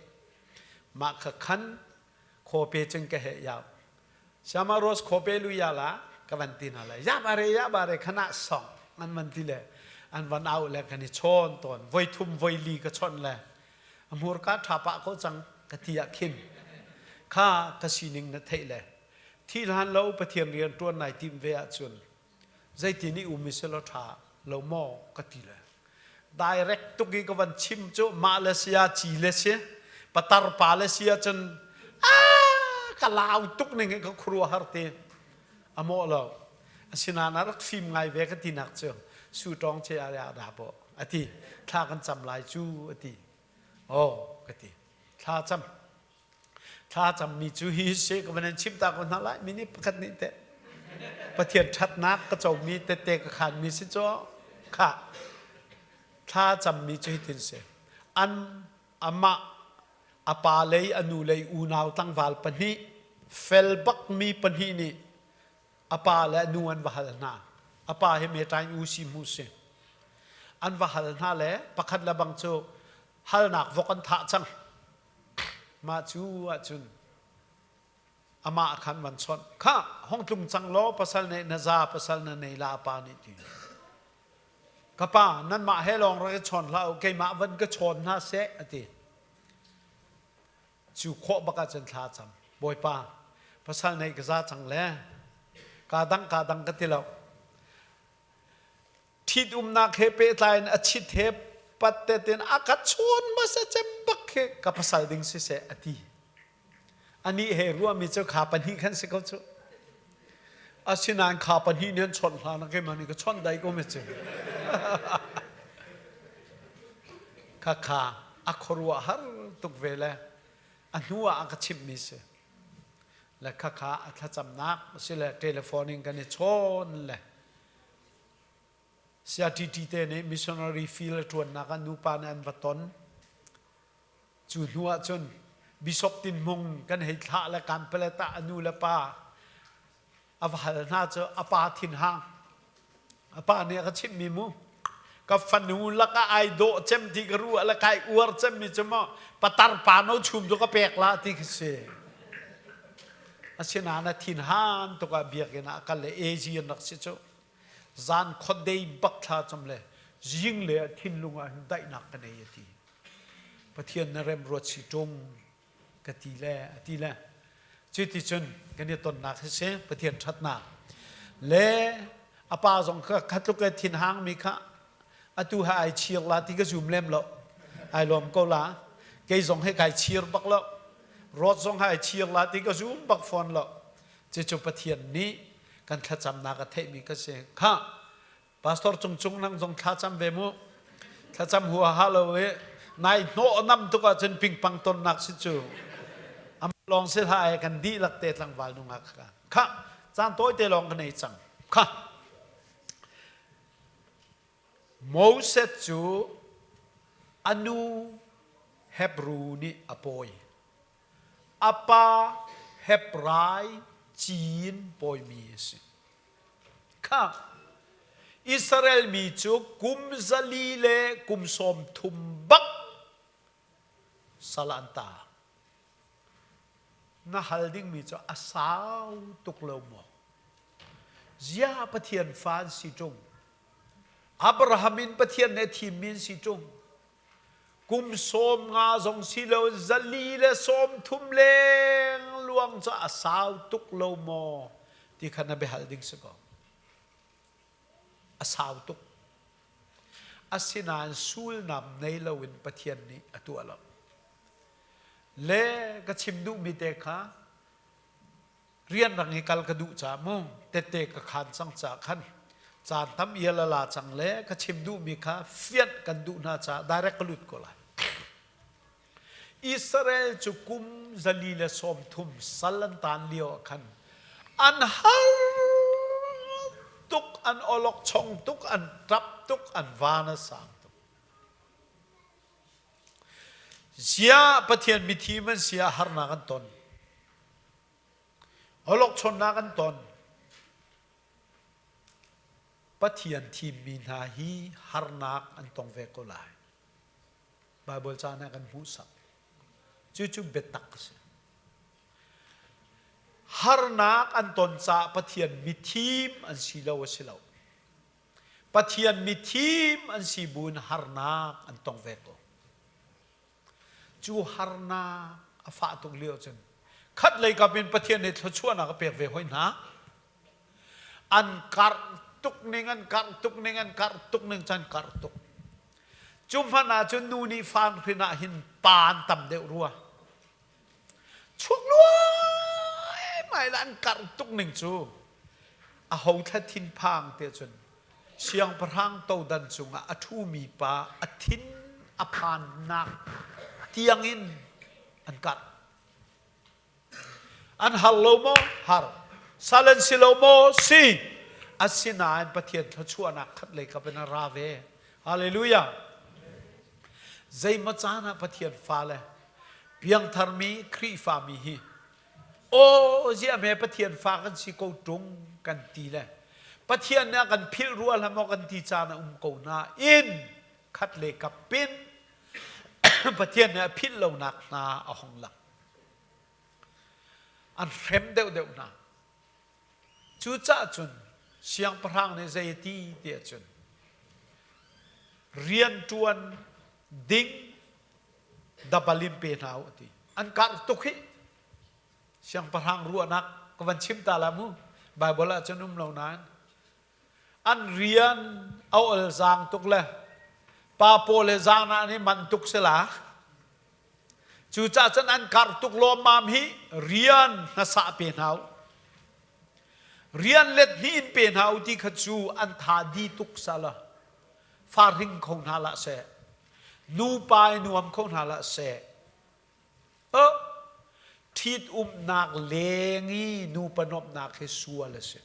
mah kha khan khope cun ka he yau Siama Rose khope lu ya la ka van ti hna le ya bare ya bare khana song an van ti le an van au le kan i chawn tawn voi thum voi li ka chon le a hmurka tha pah ko cang ka ti ah khin kha ka sining na theih le Thih hlan lo Pathian rian ṭuan nai tim ve ahcun zeitin i um i selaw ṭha lo maw ka ti le direct tuk i ka van chim cu mah le sia ci le si patar pa le si ahcun ka lau tuk ning in ka khuaruahhar te a mawh lo asinain a rak fim ngai ve ka tinak cu su tawng che a dah bo ati thla kan cam lai cu ati oh ka ti thla cam Thla cammi cu hi si ka van in chim ta ko hna lai mi nih pakhat nih teh Pathian ṭhatnak ka comi tette ka khanmi si cu kha thla cammi cu hitin si an amah a pa lei a nu lei unau tlangval pahnih fel bakmi pahnih nih a pa le a nu an va hal hna a pa hi meṭain u si mu si an va hal hna le pakhat le bang cu halnak vok an thah cang Mah cu ahcun amah khan van chawnh. Khah, hong tlung cang law pasal nih na za pasal na nei la pa nih ti. Ka pa, nanmah he lawng rak i chawn hlah u, keimah van ka chawn hna seh, a ti. Cu khawh bak ahcun thla cam. Bawipa, pasal neih ka za cang le kaa dang kaa dang ka ti lo. Ṭhitumnak he pehtlai in a chit he pat tetin a ka chawn hmasa cem bak khi ka pasal ding siseh a ti. Anih he ruahmi cu kha pahnih khan si ko cu. Asinain kha pahnih nih an chawnh hlan ah keimah nih ka chawnh dai ko mi cu. Kha kha a khuaruah har tuk ve le a hnu ah a ka chimhmi si. Le kha kha a thlacamnak si le telephone in kan i chawn le Saya-ṭiṭi te nih missionary field a ṭuannak ah nupa nih an va ton. Cu hnu ahcun Bishop Tin Hmung kan hei thlah le Kanpalet ah a nu le pa a va hal hna cu a pa thinhang. A pa nih a ka chimhmi mu ka fanu lakah ai dawh cem ti ka ruah le kai uar cemmi cu maw patar pa no chum cu ka pek la ti khi si. Asinain a thinhan tuk ah biakinn ah a kal le AG an rak si cu. Zan khuadei bak thla cam le zing le a thinlung ah hin daihnak ka nei a ti. Pathian na rem ruat si ṭung ka ti le a ti le cuticun kan i tonnak hi si Pathian ṭhatnak le a pa zong kha khatluk e thinhang mi kha atu ha ai chir la ti ka zum lem lo ai lawm ko la kei zong he kai chir bak lo rawt zong ha ai chir la ti ka zum bak fawn lo cucu Pathian nih kan thlacamnak a theihmi ka si kha Pastor Cung Cung nang zong thlacam ve mu. Thlacam huaha lo i nai hnawh nam tuk ahcun pingpang tonnak si cu. Am lawng si hlah ai kan dihlak te tlangval nungak kha. Kha caan tawi te lawng ka nei cang. Kha Moses cu a nu Hebrew nih a pawi. A pa Hebrai cin pawimi a si. Kha Israel mi cu kum 400 le kum 30 bak sal an ta. Na hal dingmi cu a sau tuk lo maw? Ziah Pathian fa an si ṭung? Abraham in Pathian nih a thimmi an si ṭung? Kum 50 zong si lo 430 leng luang cu a sau tuk lo maw ti kha na biahal ding si ko. A sau tuk. Asinain sulnam nei loin Pathian nih a tuah lo. Le ka chim duhmi te kha rianrang i kal ka duh caah mu tette ka khaan cang caah khan caan tam ial a la cang le ka chim duhmi kha fianh kan duh hna caah direct ka lut ko lai. Israel cu kum 430 sal an taan lio ah khan an har tuk, an awlokchong tuk, an ṭap tuk, an van a sang tuk. Ziah Pathian mithim an si ah harnak an ton. Awlokchonnak an ton. Pathian thimmi hna hi harnak an tong ve ko lai. Baibal caan ah kan hmuhsak. Cucu biatak a si. Harnak an ton caah Pathian mithim an si lo a si lo. Pathian mithim an si buin harnak an tong ve ko. Cu harnak a fah tuk lio cun khat lei kap in Pathian nih thluachuahnak a pek ve hoi hna. An karh tuk ning, an karh tuk ning, an karh tuk ning cun karh tuk. Cu hmanh ah cun nu nih fa an hrin ah hin pa an tam deuh rua. Chuak luaimai le an karh tuk ning cu a ho thla thinphang te cun siangpahrang todan cungah a ṭhumi pa a thin a phannak tiangin an karh. An har lo maw? Har. Sal an si lo maw? Si. Asinain Pathian thluachuahnak khat lei kap in a ra ve. Hallelujah. Zeimaw caan ah Pathian fale piangtharmi Khrihfami hi aw ziah hme Pathian fa kan si ko ṭung kan ti le Pathian nih a kan philh rua hlah maw kan ti caan a um ko nain khat le kap pin Pathian nih a philh lonak hna a hong lang. An hrem deuhdeuh hna. Cucaah cun siangpahrang nih zei a ti tiah cun rianṭuan ding dabal in pe hna u a ti. An karh tuk hih. Siangpahrang ruahnak ka van chim ta la mu. Baibal ah cun um lo nain an rian a ol zaang tuk le pa pawl he zaang ah an i manh tuk si la. Cucaah cun an karh tuk lawmmam hi rian hnasah pe hna u. Rian let hnih in pe hna u ti kha cu an tha di tuk sala. Fa hring kho hna lah seh. Nupa i nuam kho hna lah seh. Oh, ṭhit umnak leng i nupa nuamhnak hi sual a si.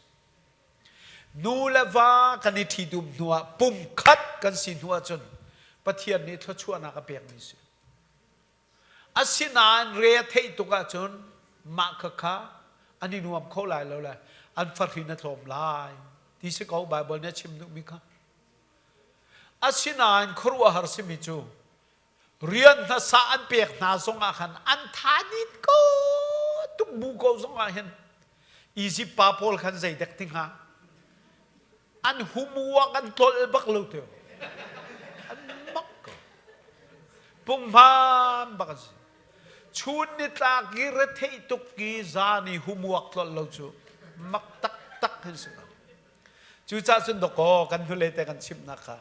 Nu le va kan i ṭhitum hnuah pumkhat kan si hnuah cun Pathian nih thluachuahnak a pekmi si. Asinain re a theih tuk ahcun mah khakha an i nuam kho lai lo le an fahrin a tlawm lai ti si ko Baibal nih a chim duhmi kha. Asinain khuaruahhar simi cu rian hmasa an pek hna zongah khan an tha dit ko tuk bu ko zongah hin. Egypt pa pawl khan zeidek ti hnga? An humuak an tlolh bak lo teo. An mak ko. Punghman bak an si. Chun nitlak i retheih tuk i zan i humuak tlolh lo cu mak taktak hin si ko. Cucaah cun dawkaw kan hnulei te kan chimhnak kha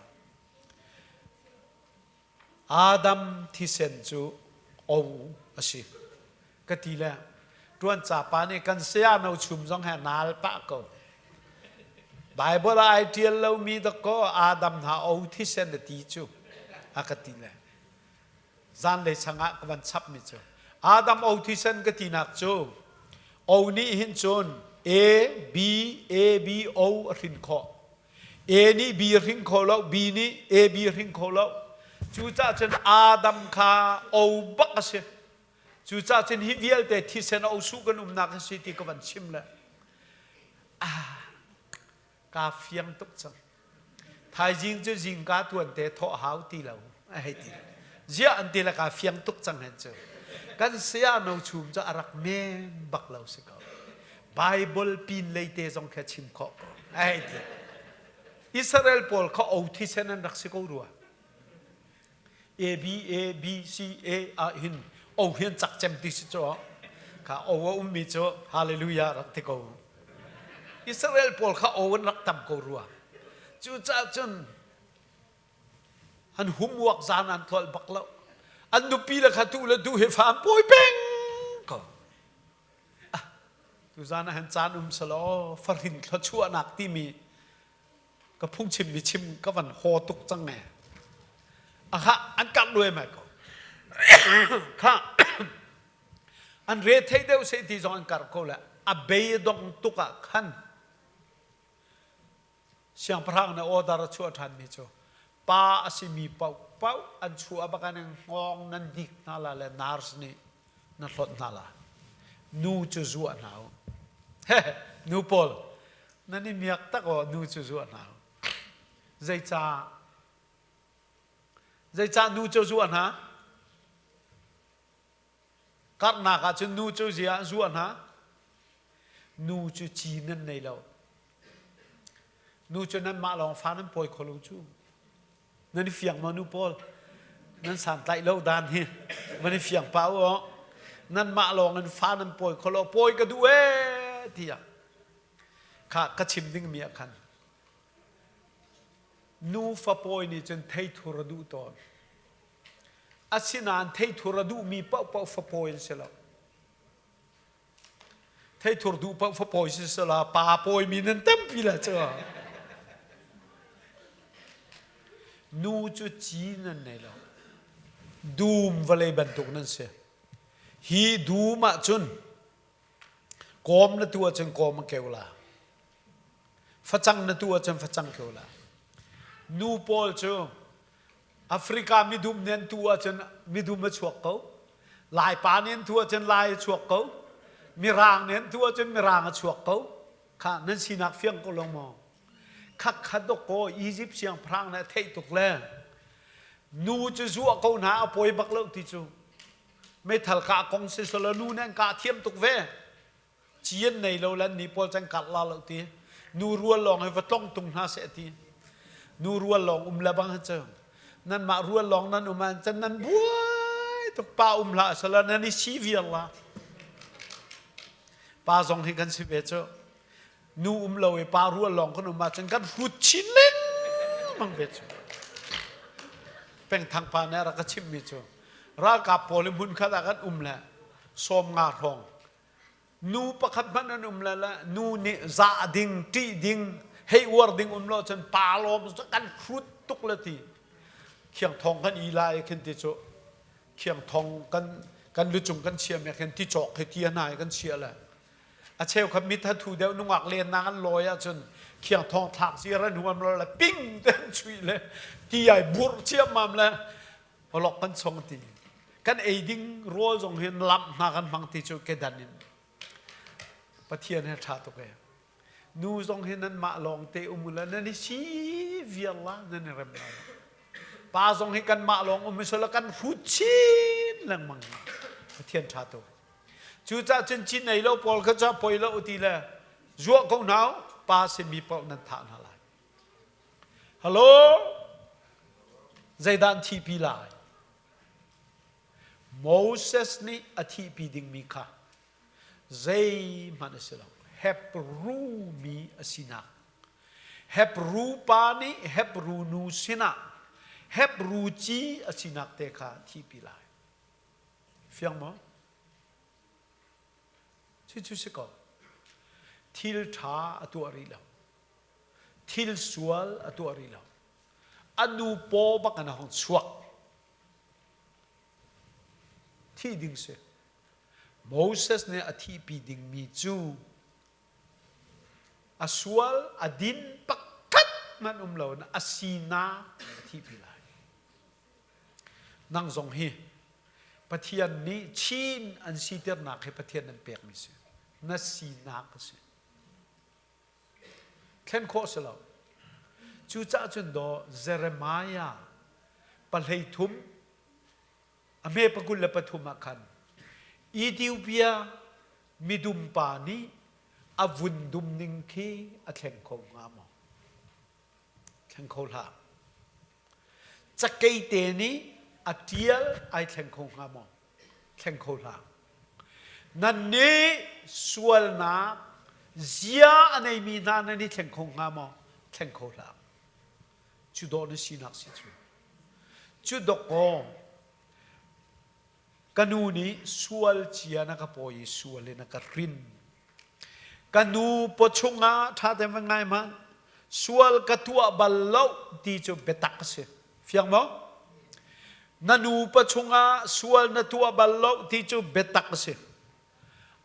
Adam thisen cu o a si ka ti le ṭuan ca pa nih kan saya no chum zong he naal pah ko. Bible ah ai ṭial lomi dakaw Adam hna o thisen a ti cu a ka ti le zanlei sang ah ka van chapmi cu Adam o thisen ka tinak cu o nih hin cun A B A B O a hrin khawh. A nih B hring kho lo, B nih A B hring kho lo. Cucaah cun Adam kha o bak a si. Cucaah cun hi vialte thisen o su kan umnak a si ti ka van chim le ah kaa fiang tuk cang. Thaizing cu zingka tuan te thawh hau ti lo a hei ti. Ziah an ti le kaa fiang tuk cang hen cu. Kan saya no chum cu a rak men bak lo si ko. Bible pin lei te zong kha chim khawh ko. Ai ti. Israel pawl kha o thisen an rak si ko rua. A B A B C A ah hin o hin cak cem ti si cu kha o a ummi cu hallelujah rak ti ko. Israel pawl kha o an rak tam ko rua. Cucaah cun an humwak zan an tlolh bak lo. An nupi le kha tu le tu he fa an pawi peng ko. Tuzan ah hin caan um selaw fahrin thluachuahnak timi ka phungchimmi chim ka van haw tuk cang e. Aha, an karh luai mai ko. Kha an re thei deuh se ti zong an karh ko le a beidong tuk ah khan Siangpahrang nih order a chuah ṭhanmi cu pa a simi paohpaoh an chuah bak in hngawng nan hnik hna la le nurse nih na hlawt hna la. Nu cu zuah hna u. Nu pawl nan i miak tak aw nu cu zuah hna u. Zeicah zeicah nu cu zuah hna? Karhnak ah cun nu cu ziah an zuah hna? Nu cu ci nan nei lo. Nu cu nanmah lawng fa nan pawi kho lo cu. Nan i fiang maw nu pawl? Nan santlaih lo dan hi van i fiang pa u aw. Nanmah lawng in fa nan pawi kho lo, pawi ka duh ee tiah kha ka chim dingmi ah khan nu fa pawi nih cun theithur a duh tawn. Asinain theithur a duhmi paohpaoh fapawi an si lo. Theithur duh paoh fapawi si sela pa pawimi nan tampi la cu. Nu cu ci nan nei lo. Dum vawlei bantuk nan si. Hi dum ah cun kawm na tu ahcun kawm a keu la. Facang na tu ahcun facang keu la. Nu pawl cu Africa midum nih an tu ahcun midum a chuak ko. Laipa nih an tu ahcun Lai a chuak ko. Mirang nih an tu ahcun Mirang a chuak ko. Kha nan sinak fiang ko lo maw? Khak khat dawk Egypt siangpahrang nih a theih tuk le nu cu zuah ko hna a pawi bak lo ti cu meithal kah kong si solo nu nih an kah thiam tuk ve. Ci an nei lo le an nih pawl can karh la lo ti. Nu rual lawng hi va tlong tung hna seh ti. Nu rual lawng um le bang hi cu nanmah rual lawng nan um ah cun nan buai tuk pa um hlah sala nan i si viar la. Pa zong hi kan si ve cu. Nu um lo i pa rual lawng kan um ahcun kan hrut chin lengmang ve cu. Pengthang pa nih a rak ka chimhmi cu ralkap pawl i hmun khat ah kan um le 50 hrawng Nu pakhat hmanh an um le nu nih zah ding, ṭih ding, hei uar ding um lo cun pa lawm kan hrut tuk le ti. Khiang thong kan i lai khin ti cu khiang thong kan kan lucung kan chia me khin ti cawk he ti hna kan chia le a cheu kha mit hathu deuh nungak len na an lawi ahcun khiang thong thlak zir an huam lo le ping ten chui le ti ai burh ciammam le Holok kan chong ti. Kan ei ding rawl zong hin lamh hna kan hmang ti cu kedan in. Pathian he ṭha tuk e. Nu zong hi nan mah lawng te um ula nan i si viar la nan i rem la. Pa zong hi kan mah lawng um sala kan hrut chin lengmang. Pathian ṭha tuk. Cucaah cun cin ei lo pawl kha cu poi lo ti le. Zuah ko hna u, pa simi paoh nan thah hna lai. Hello? Zeidah an thihpi lai? Moses nih a thihpi dingmi kha zeihmanh a si lo. Hebru mi a sinak. Hebru pa nih Hebru nu sinah Hebru ci a sinak te kha thihpi lai. Fiang maw? Cucu si ko. Thil ṭha a tuah rih lo. Thil sual a tuah rih lo. A nu paw bak in a hung chuak. Thih ding si. Moses nih a thihpi dingmi cu a sual a din pakhat hmanh um loin a sinak a thihpi lai. Nang zong hi Pathian nih chin an siternak hi Pathian an pekmi si. Na sinak a si. Thlen khawh si lo. Cucaah cun daw Jeremiah pahlei thum a hme pakul le pathum ah khan Ethiopia midum pa nih a vun dum ning khi a thleng kho hnga maw? Thleng kho hlah. Cakei te nih a ṭial ai thleng kho hnga maw? Thleng kho hlah. Nannih sualnak zia a neimi hna nan i thleng kho hnga maw? Thleng kho hlah. Cu dawh na sinak si cu. Cu dawkaw ka nu nih sual cia na ka pawi i sual in a ka hrin. Ka nu pawchung ah ṭha tein van ngai hmanh. Sual ka tuah bal lo ti cu biatak a si. Fiang maw? Na nu pachung ah sual na tuah bal lo ti cu biatak a si.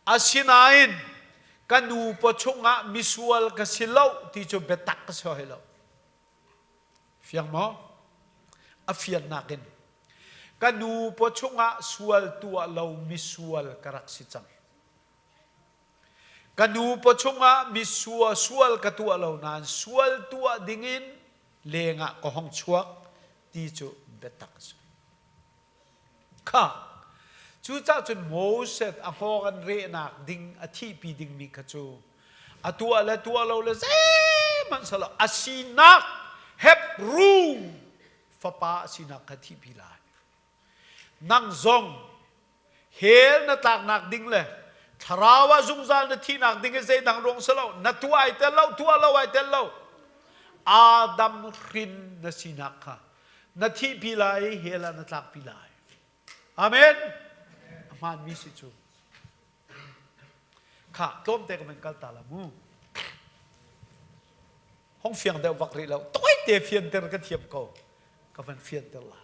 Asinain ka nu pawchung ah misual ka si lo ti cu biatak a si hoi lo. Fiang maw? A fiannak in ka nu pawchung ah sual tuah lo misual ka rak si cang. Ka nu pawchung ah misua sual ka tuah lo nain sual tuah dingin lengah ka hong chuak ti cu biatak a si. Kha cucaah cun Moses a hngawng an rehnak ding a thihpi dingmi kha cu a tuah le tuah lo le zeihmanh salo a sinak Hebrew fapa a sinak kha thihpi lai. Nang zong hell na tlaknak ding le thlarau ah zungzal na thihnak ding i zeidang ruang si lo na tuah ai tel lo tuah lo ai tel lo Adam hrin na sinak kha na thihpi lai i hell ah na tlakpi lai. Amen. A hmaanmi si cu. Kha tlawmte ka van kal ta la mu. Hong fiang deuh vak rih lo. Tawite fianter ka thiam ko. Ka van fianter la.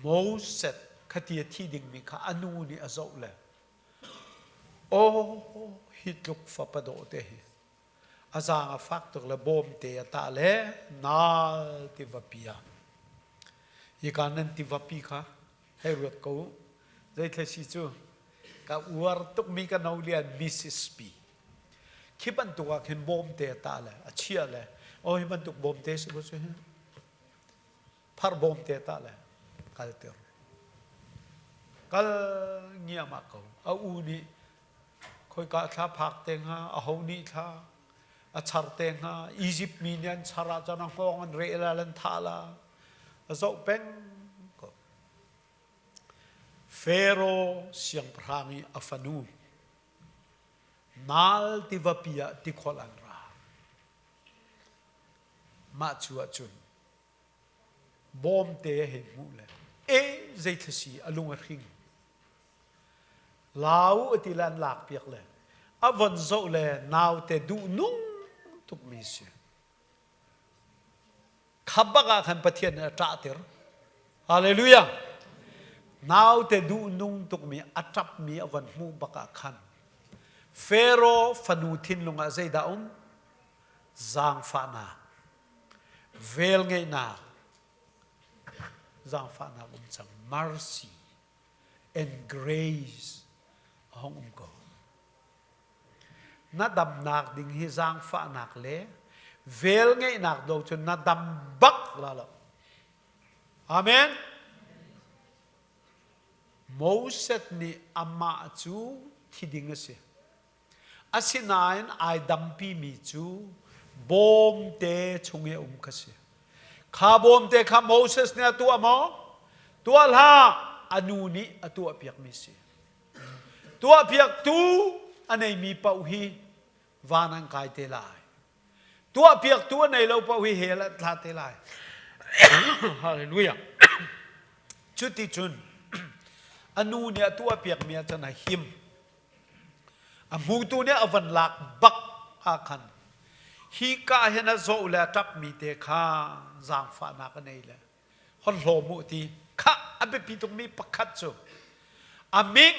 Moses khati a thi dingmi kha a nu nih a zoh le aw hi tluk fapa dawh te hi a zaang a fak tuk le bawmte a tah le nal tivapi ah hika nan tivapi kha hei ruat ko u zeithla si cu ka uar tukmi ka no lian Mrs. P khi bantuk ah khin bawmte a tah le a chia le oh hi bantuk bawmte si ko cu hi phar bawmte a tah le kalter kal ngiahmah ko a u nih Khoika thla phak te hnga, aho nih thla a char te hnga, Izipt mi nih an char ahcun a hngawng an reh la, an thah la. A zoh peng ko. Pharaoh siangpahrang i a fanu Nal tivapi ah tikhawlh an ra. Mah cu ahcun bawmte a hei hmuh le e zeithla si a lung a hring. Lau a ti le an lakpiak le a von zoh le naute duhnung tukmi si. Kha bak ah khan Pathian nih a ṭahter. Hallelujah! Naute duhnung tukmi a ṭapmi a von hmuh bak ah khan Pharaoh fanu thinlung ah zeidah um? Zaangfahnak, velngeihnak, zaangfahnak um cang, mercy. and grace a hung um ko. Na damnak ding hi zaangfahnak le velngeihnak do cun na dam bak la lo. Amen. Moses nih amah cu thi ding a si. Asinain ai dampimi cu bawmte chung i a um kha si. Kha bawmte kha Moses nih a tuah maw? Tuah hlah! A nu nih a tuahpiakmi si. Tuahpiaktu a neimi paoh hi van an kai te lai. Tuahpiaktu a nei lo paoh hi hell an thla te lai. Hallelujah. Cuticun a nu nih a tuahpiakmi ahcun a him. A hmutu nih a van lak bak ah khan hi ka hin a zoh le a ṭapmi te kha zaangfahnak a nei le hon hlawm u ti kha a biapi tukmi pakhat cu a min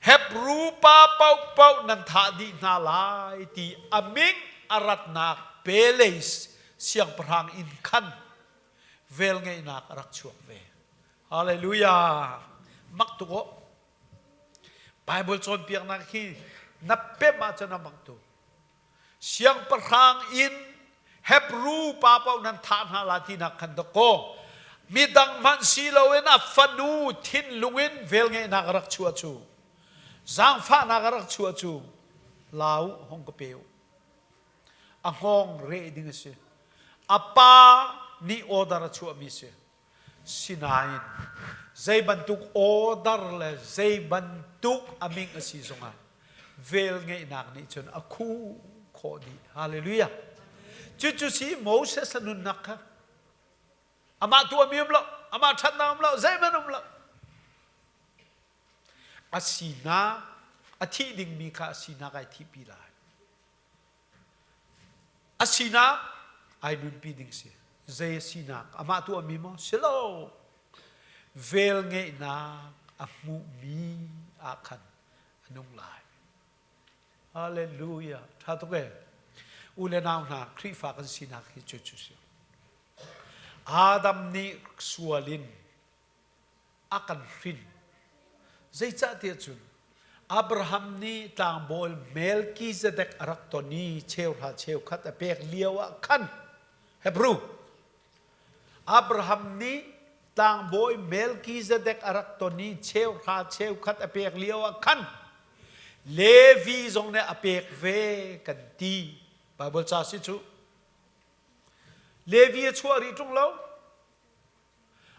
Hebru pa paohpaoh nan thah dih hna lai ti a min a ratnak Peles siangpahrang inn khan velngeihnak a rak chuak ve. Hallelujah! Mak tuk aw. Bible cawnpiaknak hi na pemh ahcun a mak tuk. Siangpahrang in Hebru pa paoh nan thah hna la tinak khan dawkaw midang hmanh si loin a fanu thinlung in velngeihnak a rak chuah cu zaangfahnak a rak chuah cu lau hong ka pe u a hngawng reh ding a si a pa nih order a chuahmi si Sinain zei bantuk order le zei bantuk a ming a si zongah velngeihnak nih cun a khuh khawh dih. Hallelujah. Cucu si Moses a nunnak kha amah tuahmi um lo, amah ṭhatnak um lo, zeihmanh um lo. A sinak, a thih dingmi kha a sinak ai thihpi lai. A sinak ai nunpi ding si. Zei a sinak? Amah tuahmi maw? Si lo. Velngeihnak a hmuhmi ah khan a nung lai. Hallelujah. Ṭha tuk ee. U le nau hna, Khrihfa kan sinak hi cu cu si. Adam nih sual in a kan hrin. Zeicahtiah cun Abraham nih tlangbawi Melchizedek a rak ton i cheuhra cheukhat a pek lio ah khan Hebrew Abraham nih tlangbawi Melchizedek a rak ton i cheuhra cheukhat a pek lio ah khan Levi zong nih a pek ve kan ti. Bible ca si cu. Levi a chuah rih ṭung lo.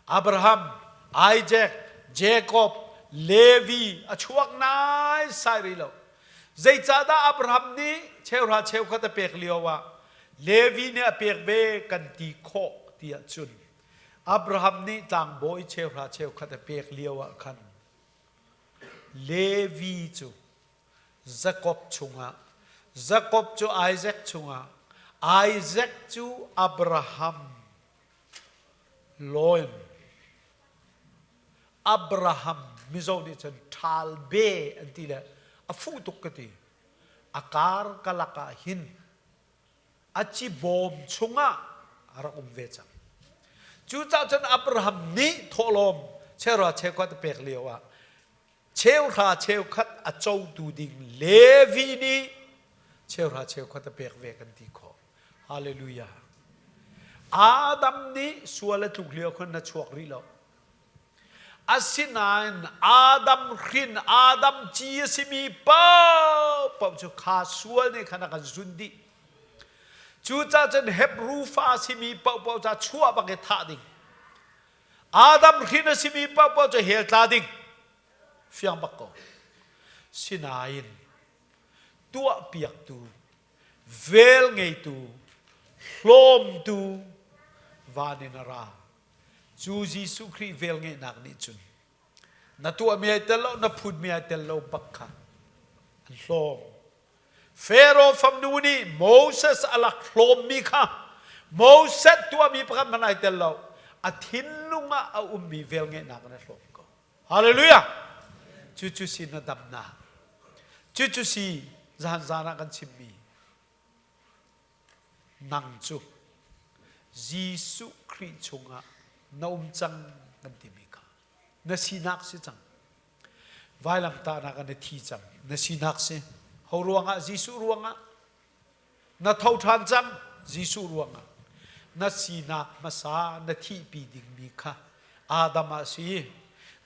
Abraham, Isaac, Jacob, Levi a chuak naisai rih lo. Zeicahdah Abraham nih cheuhra cheukhat a pek lio ah Levi nih a pek ve kan ti khawh tiah cun Abraham nih tlangbawi cheuhra cheukhat a pek lio ah khan Levi cu Jacob chungah Jacob cu Isaac chungah Isaac cu Abraham Loin Abraham Mizo nih cun ṭhal be an ti le a fuh tuk ka ti. A kar kalak ah hin a ci bawm chungah a rak um ve cang. Cucaah cun Abraham nih thawhlawm cheuhra cheukhat a pek lio ah cheuhra cheukhat a cotu ding Levi nih cheuhra cheukhat a pek ve kan ti khawh. Hallelujah. Adam nih sual a tluk lio khan na chuak rih lo. Asinain Adam hrin Adam ci a simi paohpaoh cu kha sual nih khan a kan zun dih. Cucaah cun Hebrew fa a simi paohpaoh ca chuah bak i thah ding. Adam hrin a simi paohpaoh cu hell tla ding. Fiang bak ko. Sinain tuahpiaktu vel ngeitu hlawmtu van in a ra. Cu Jesuh Khrih vel ngeihnak nih cun na tuahmi ai tel lo, na phutmi ai tel lo bak kha an hlawm. Pharaoh fanu nih Moses a lak hlawmmi kha Moses tuahmi pakhat hmanh ai tel lo. A thinlung ah a ummi velngeihnak in a hlawm ko. Hallelujah! Cucu si na damnak. Cucu si zan zan ah kan chimmi. Nang cu Jesuh Khrih chungah na um cang kan timi kha na sinak si cang. Vailamtahnak ah na thi cang. Na sinak si. Ho ruangah? Jesuh ruangah. Na tho ṭhan cang. Jesuh ruangah. Na sinak hmasa na thihpi dingmi kha Adam ah si.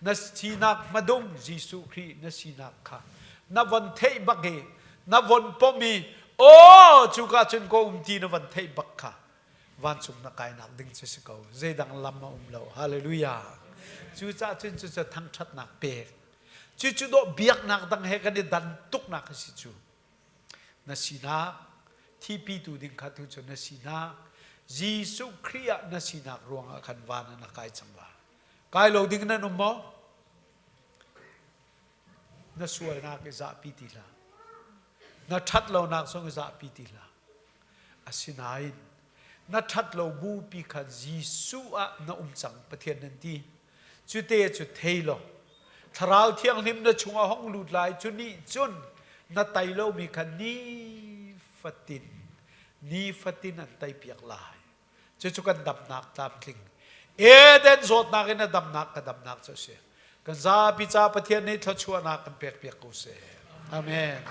Na sinak hmadung Jesuh Khrih na sinak kha na von theih bak i Na von pom i aw cuka cun ka um ti na van theih bak kha vancung na kainak ding cu si ko. Zeidang lam a um lo. Hallelujah. Cucaah cun cucu thangṭhatnak pek. Cucu dawh biaknak dang he kan i dan tuknak a si cu. Na sinak thipitu ding kha tu cu na sinak Jesuh Khrih ah na sinak ruangah khan van ah na kai cang la. Kai lo ding nan um maw? Na sualnak i zahpi ti hlah. Na ṭhat lonak zong i zahpi ti hlah. Asinain na ṭhat lo bupi kha Jesuh ah na um cang Pathian nan ti. Cute cu thei law Thlarau Thianghlim na chungah hong lut lai cu nih cun na tai lomi kha nifatin nifatin an teipiak lai. Cucu kan damnak tlamtling. Eden zawtnak in a damnak ka damnak cu a si. Kan zapi ca Pathian nih thluachuahnak kan pekpiak ko seh. Amen.